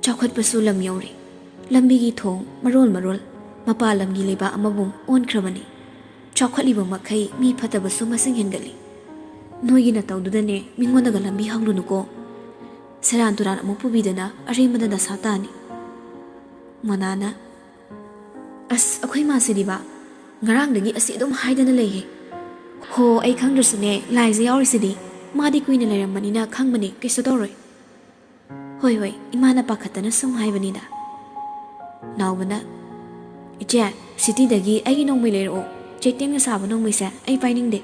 ꯆꯥꯎꯈꯠꯄꯁꯨ ꯂꯝ ꯌꯧꯔꯦ꯫ ꯂꯝꯕꯤꯒꯤ ꯊꯣꯡ ꯃꯔꯣꯜ ꯃꯔꯣꯜ, ꯃꯄꯥꯜ ꯂꯝꯒꯤ ꯂꯩꯕꯥꯛ ꯑꯃꯕꯨ ꯑꯣꯟꯈ꯭ꯔꯕꯅꯤ꯫ ꯆꯥꯎꯈꯠꯂꯤꯕ ꯃꯈꯩ ꯃꯤ ꯐꯠꯇꯕꯁꯨ ꯃꯁꯤꯡ ꯍꯦꯟꯒꯠꯂꯤ꯫ ꯅꯣꯏꯒꯤ ꯅꯇꯧꯗꯨꯗꯅꯦ ꯃꯤꯉꯣꯟꯗꯒ ꯂꯝꯕꯤ ꯍꯪꯂꯨꯅꯨꯀꯣ꯫ ꯁꯦꯔꯥꯟ ꯇꯨꯔꯥꯟ ꯑꯃꯨꯛ ꯄꯨꯕꯤꯗꯅ ꯑꯔꯦꯝꯕꯗ ꯗꯁꯥ ꯇꯥꯅꯤ"꯫ ꯃꯣꯅꯥꯅ, "ꯑꯁ, ꯑꯩꯈꯣꯏ ꯃꯥꯁꯤꯗꯤꯕ, ꯉꯔꯥꯡꯗꯒꯤ ꯑꯁꯤ ꯑꯗꯨꯝ ꯍꯥꯏꯗꯅ ꯂꯩꯌꯦ꯫ ꯍꯣ, ꯑꯩ ꯈꯪꯗ꯭ꯔꯁꯨꯅꯦ, ꯂꯥꯏꯖ ꯌꯥꯎꯔꯤꯁꯤꯗꯤ"꯫ ꯃꯥꯗꯤ ꯀꯨꯏꯅ ꯂꯩꯔꯝꯕꯅꯤꯅ ꯈꯪꯕꯅꯤ, ꯀꯩꯁꯨ ꯇꯧꯔꯣꯏ꯫ "ꯍꯣꯏ, ꯍꯣꯏ, ꯏꯃꯥꯅ ꯄꯥꯈꯠꯇꯅ ꯁꯨꯝ ꯍꯥꯏꯕꯅꯤꯗ"꯫ ꯅꯥꯎꯕꯅ, "ꯏꯆꯦ, ꯁꯤꯇꯤꯗꯒꯤ ꯑꯩꯒꯤ ꯅꯣꯡꯃꯩ ꯂꯩꯔꯛꯑꯣ꯫ ꯆꯩꯇꯦꯡꯅ ꯁꯥꯕ ꯅꯣꯡꯃꯩꯁꯦ ꯑꯩ ꯄꯥꯏꯅꯤꯡꯗꯦ"꯫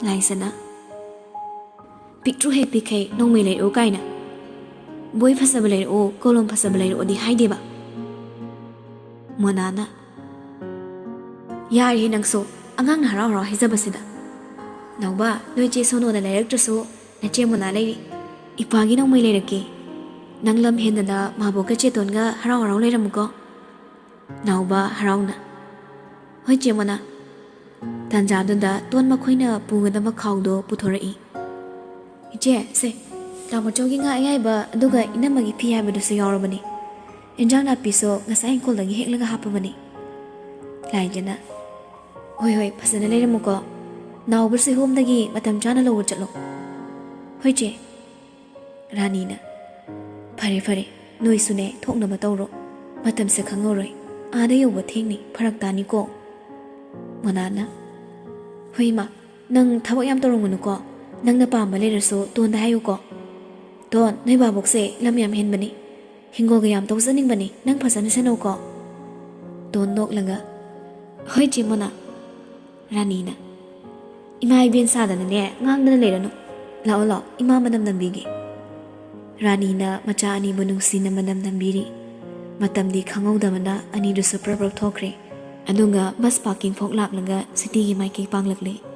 ꯂꯥꯏꯖꯅ, "ꯄꯤꯛꯇ꯭ꯔꯨ ꯍꯦꯛ ꯄꯤꯛꯈꯩ ꯅꯣꯡꯃꯩ ꯂꯩꯔꯛꯎ ꯀꯥꯏꯅ꯫ ꯕꯣꯏ ꯐꯖꯕ ꯂꯩꯔꯛꯎ, ꯀꯣꯂꯣꯝ ꯐꯖꯕ ꯂꯩꯔꯛꯎꯗꯤ ꯍꯥꯏꯗꯦꯕ"꯫ ꯃꯣꯅꯥꯅ, "ꯌꯥꯔꯦꯍꯦ ꯅꯪꯁꯨ, ꯑꯉꯥꯡꯅ ꯍꯔꯥꯎ ꯍꯔꯥꯎ ꯍꯥꯏꯖꯕꯁꯤꯗ꯫ ꯅꯥꯎꯕ, ꯅꯣꯏ ꯆꯦ ꯁꯣꯅꯣꯅ ꯂꯩꯔꯛꯇ꯭ꯔꯁꯨ ꯅꯆꯦ ꯃꯣꯅꯥ ꯂꯩꯔꯤ꯫ ꯏꯄꯥꯒꯤ ꯅꯣꯡꯃꯩ ꯂꯩꯔꯛꯀꯦ꯫ ꯅꯪ ꯂꯝ ꯍꯦꯟꯗꯅ ꯃꯥꯕꯣꯛꯀ ꯆꯦꯇꯣꯟꯒ ꯍꯔꯥꯎ ꯍꯔꯥꯎ ꯂꯩꯔꯝꯃꯨꯀꯣ"꯫ ꯅꯥꯎꯕ ꯍꯔꯥꯎꯅ, "ꯍꯣꯏ ꯆꯦ ꯃꯣꯅꯥ"꯫ ꯇꯥꯟꯖꯥꯗꯨꯗ ꯇꯣꯟ ꯃꯈꯣꯏꯅ ꯄꯨꯒꯗꯕ ꯈꯥꯎꯗꯣ ꯄꯨꯊꯣꯔꯛꯏ꯫ "ꯏꯆꯦ, ꯁꯦ, ꯇꯥꯃꯣꯆꯧꯒꯤ ꯉꯥ ꯑꯌꯥꯏꯕ ꯑꯗꯨꯒ ꯏꯅꯝꯃꯒꯤ ꯐꯤ ꯍꯥꯏꯕꯗꯨꯁꯨ ꯌꯥꯎꯔꯕꯅꯤ꯫ ꯏꯟꯖꯥꯡ ꯅꯥꯄꯤꯁꯨ ꯉꯁꯥꯏ ꯏꯪꯈꯣꯜꯗꯒꯤ ꯍꯦꯛꯂꯒ ꯍꯥꯞꯄꯕꯅꯤ"꯫ ꯂꯥꯏꯖꯅ, "ꯍꯣꯏ, ꯍꯣꯏ, ꯐꯖꯅ ꯂꯩꯔꯝꯃꯨꯀꯣ꯫ ꯅꯥꯎꯕꯁꯨ ꯍꯣꯝꯗꯒꯤ ꯃꯇꯝ ꯆꯥꯅ ꯂꯧꯕ ꯆꯠꯂꯣ"꯫ "ꯍꯣꯏ ꯆꯦ"꯫ ꯔꯥꯅꯤꯅ, "ꯐꯔꯦ, ꯐꯔꯦ, ꯅꯣꯏꯁꯨꯅꯦ ꯊꯣꯛꯅꯕ ꯇꯧꯔꯣ꯫ ꯃꯇꯝꯁꯦ ꯈꯪꯍꯧꯔꯣꯏ꯫ ꯑꯥꯗ ꯌꯧꯕ ꯊꯦꯡꯅꯤ, ꯐꯔꯛ ꯇꯥꯅꯤꯀꯣ"꯫ ꯃꯣꯅꯥꯅ, "ꯍꯣꯏ ꯏꯃꯥ, ꯅꯪ ꯊꯕꯛ ꯌꯥꯝ ꯇꯧꯔꯝꯒꯅꯨꯀꯣ꯫ ꯅꯪꯅ ꯄꯥꯝꯕ ꯂꯩꯔꯁꯨ ꯇꯣꯟꯗ ꯍꯥꯏꯌꯨꯀꯣ꯫ ꯇꯣꯟ, ꯅꯣꯏ ꯕꯥꯕꯣꯛꯁꯦ ꯂꯝ ꯌꯥꯝ ꯍꯦꯟꯕꯅꯤ꯫ ꯍꯤꯡꯒꯣꯜꯒ ꯌꯥꯝ ꯇꯧꯖꯅꯤꯡꯕꯅꯤ꯫ ꯅꯪ ꯐꯖꯅ ꯁꯦꯟꯅꯧꯀꯣ"꯫ ꯇꯣꯟ ꯅꯣꯛꯂꯒ, "ꯍꯣꯏ ꯆꯦ ꯃꯣꯅꯥ"꯫ ꯔꯥꯅꯤꯅ, "ꯏꯃꯥ ꯏꯕꯦꯟ ꯁꯥꯗꯅꯅꯦ ꯉꯥꯡꯗꯅ ꯂꯩꯔꯅꯨ꯫ ꯂꯥꯛꯑꯣ, ꯂꯥꯛꯑꯣ, ꯏꯃꯥ ꯃꯅꯝ ꯅꯝꯕꯤꯒꯦ"꯫ ꯔꯥꯅꯤꯅ ꯃꯆꯥ ꯑꯅꯤꯕꯨ ꯅꯨꯡꯁꯤꯅ ꯃꯅꯝ ꯅꯝꯕꯤꯔꯤ꯫ ꯃꯇꯝꯗꯤ ꯈꯪꯍꯧꯗꯕꯅ ꯑꯅꯤꯗꯨꯁꯨ ꯄ꯭ꯔꯞ ꯄ꯭ꯔꯞ ꯊꯣꯛꯈ꯭ꯔꯦ꯫ ꯑꯗꯨꯒ ꯕꯁ ꯄꯥꯔꯀꯤꯡ ꯐꯥꯎ ꯂꯥꯛꯂꯒ ꯁꯤꯇꯤꯒꯤ ꯃꯥꯏꯀꯩ ꯄꯥꯡꯂꯛꯂꯦ꯫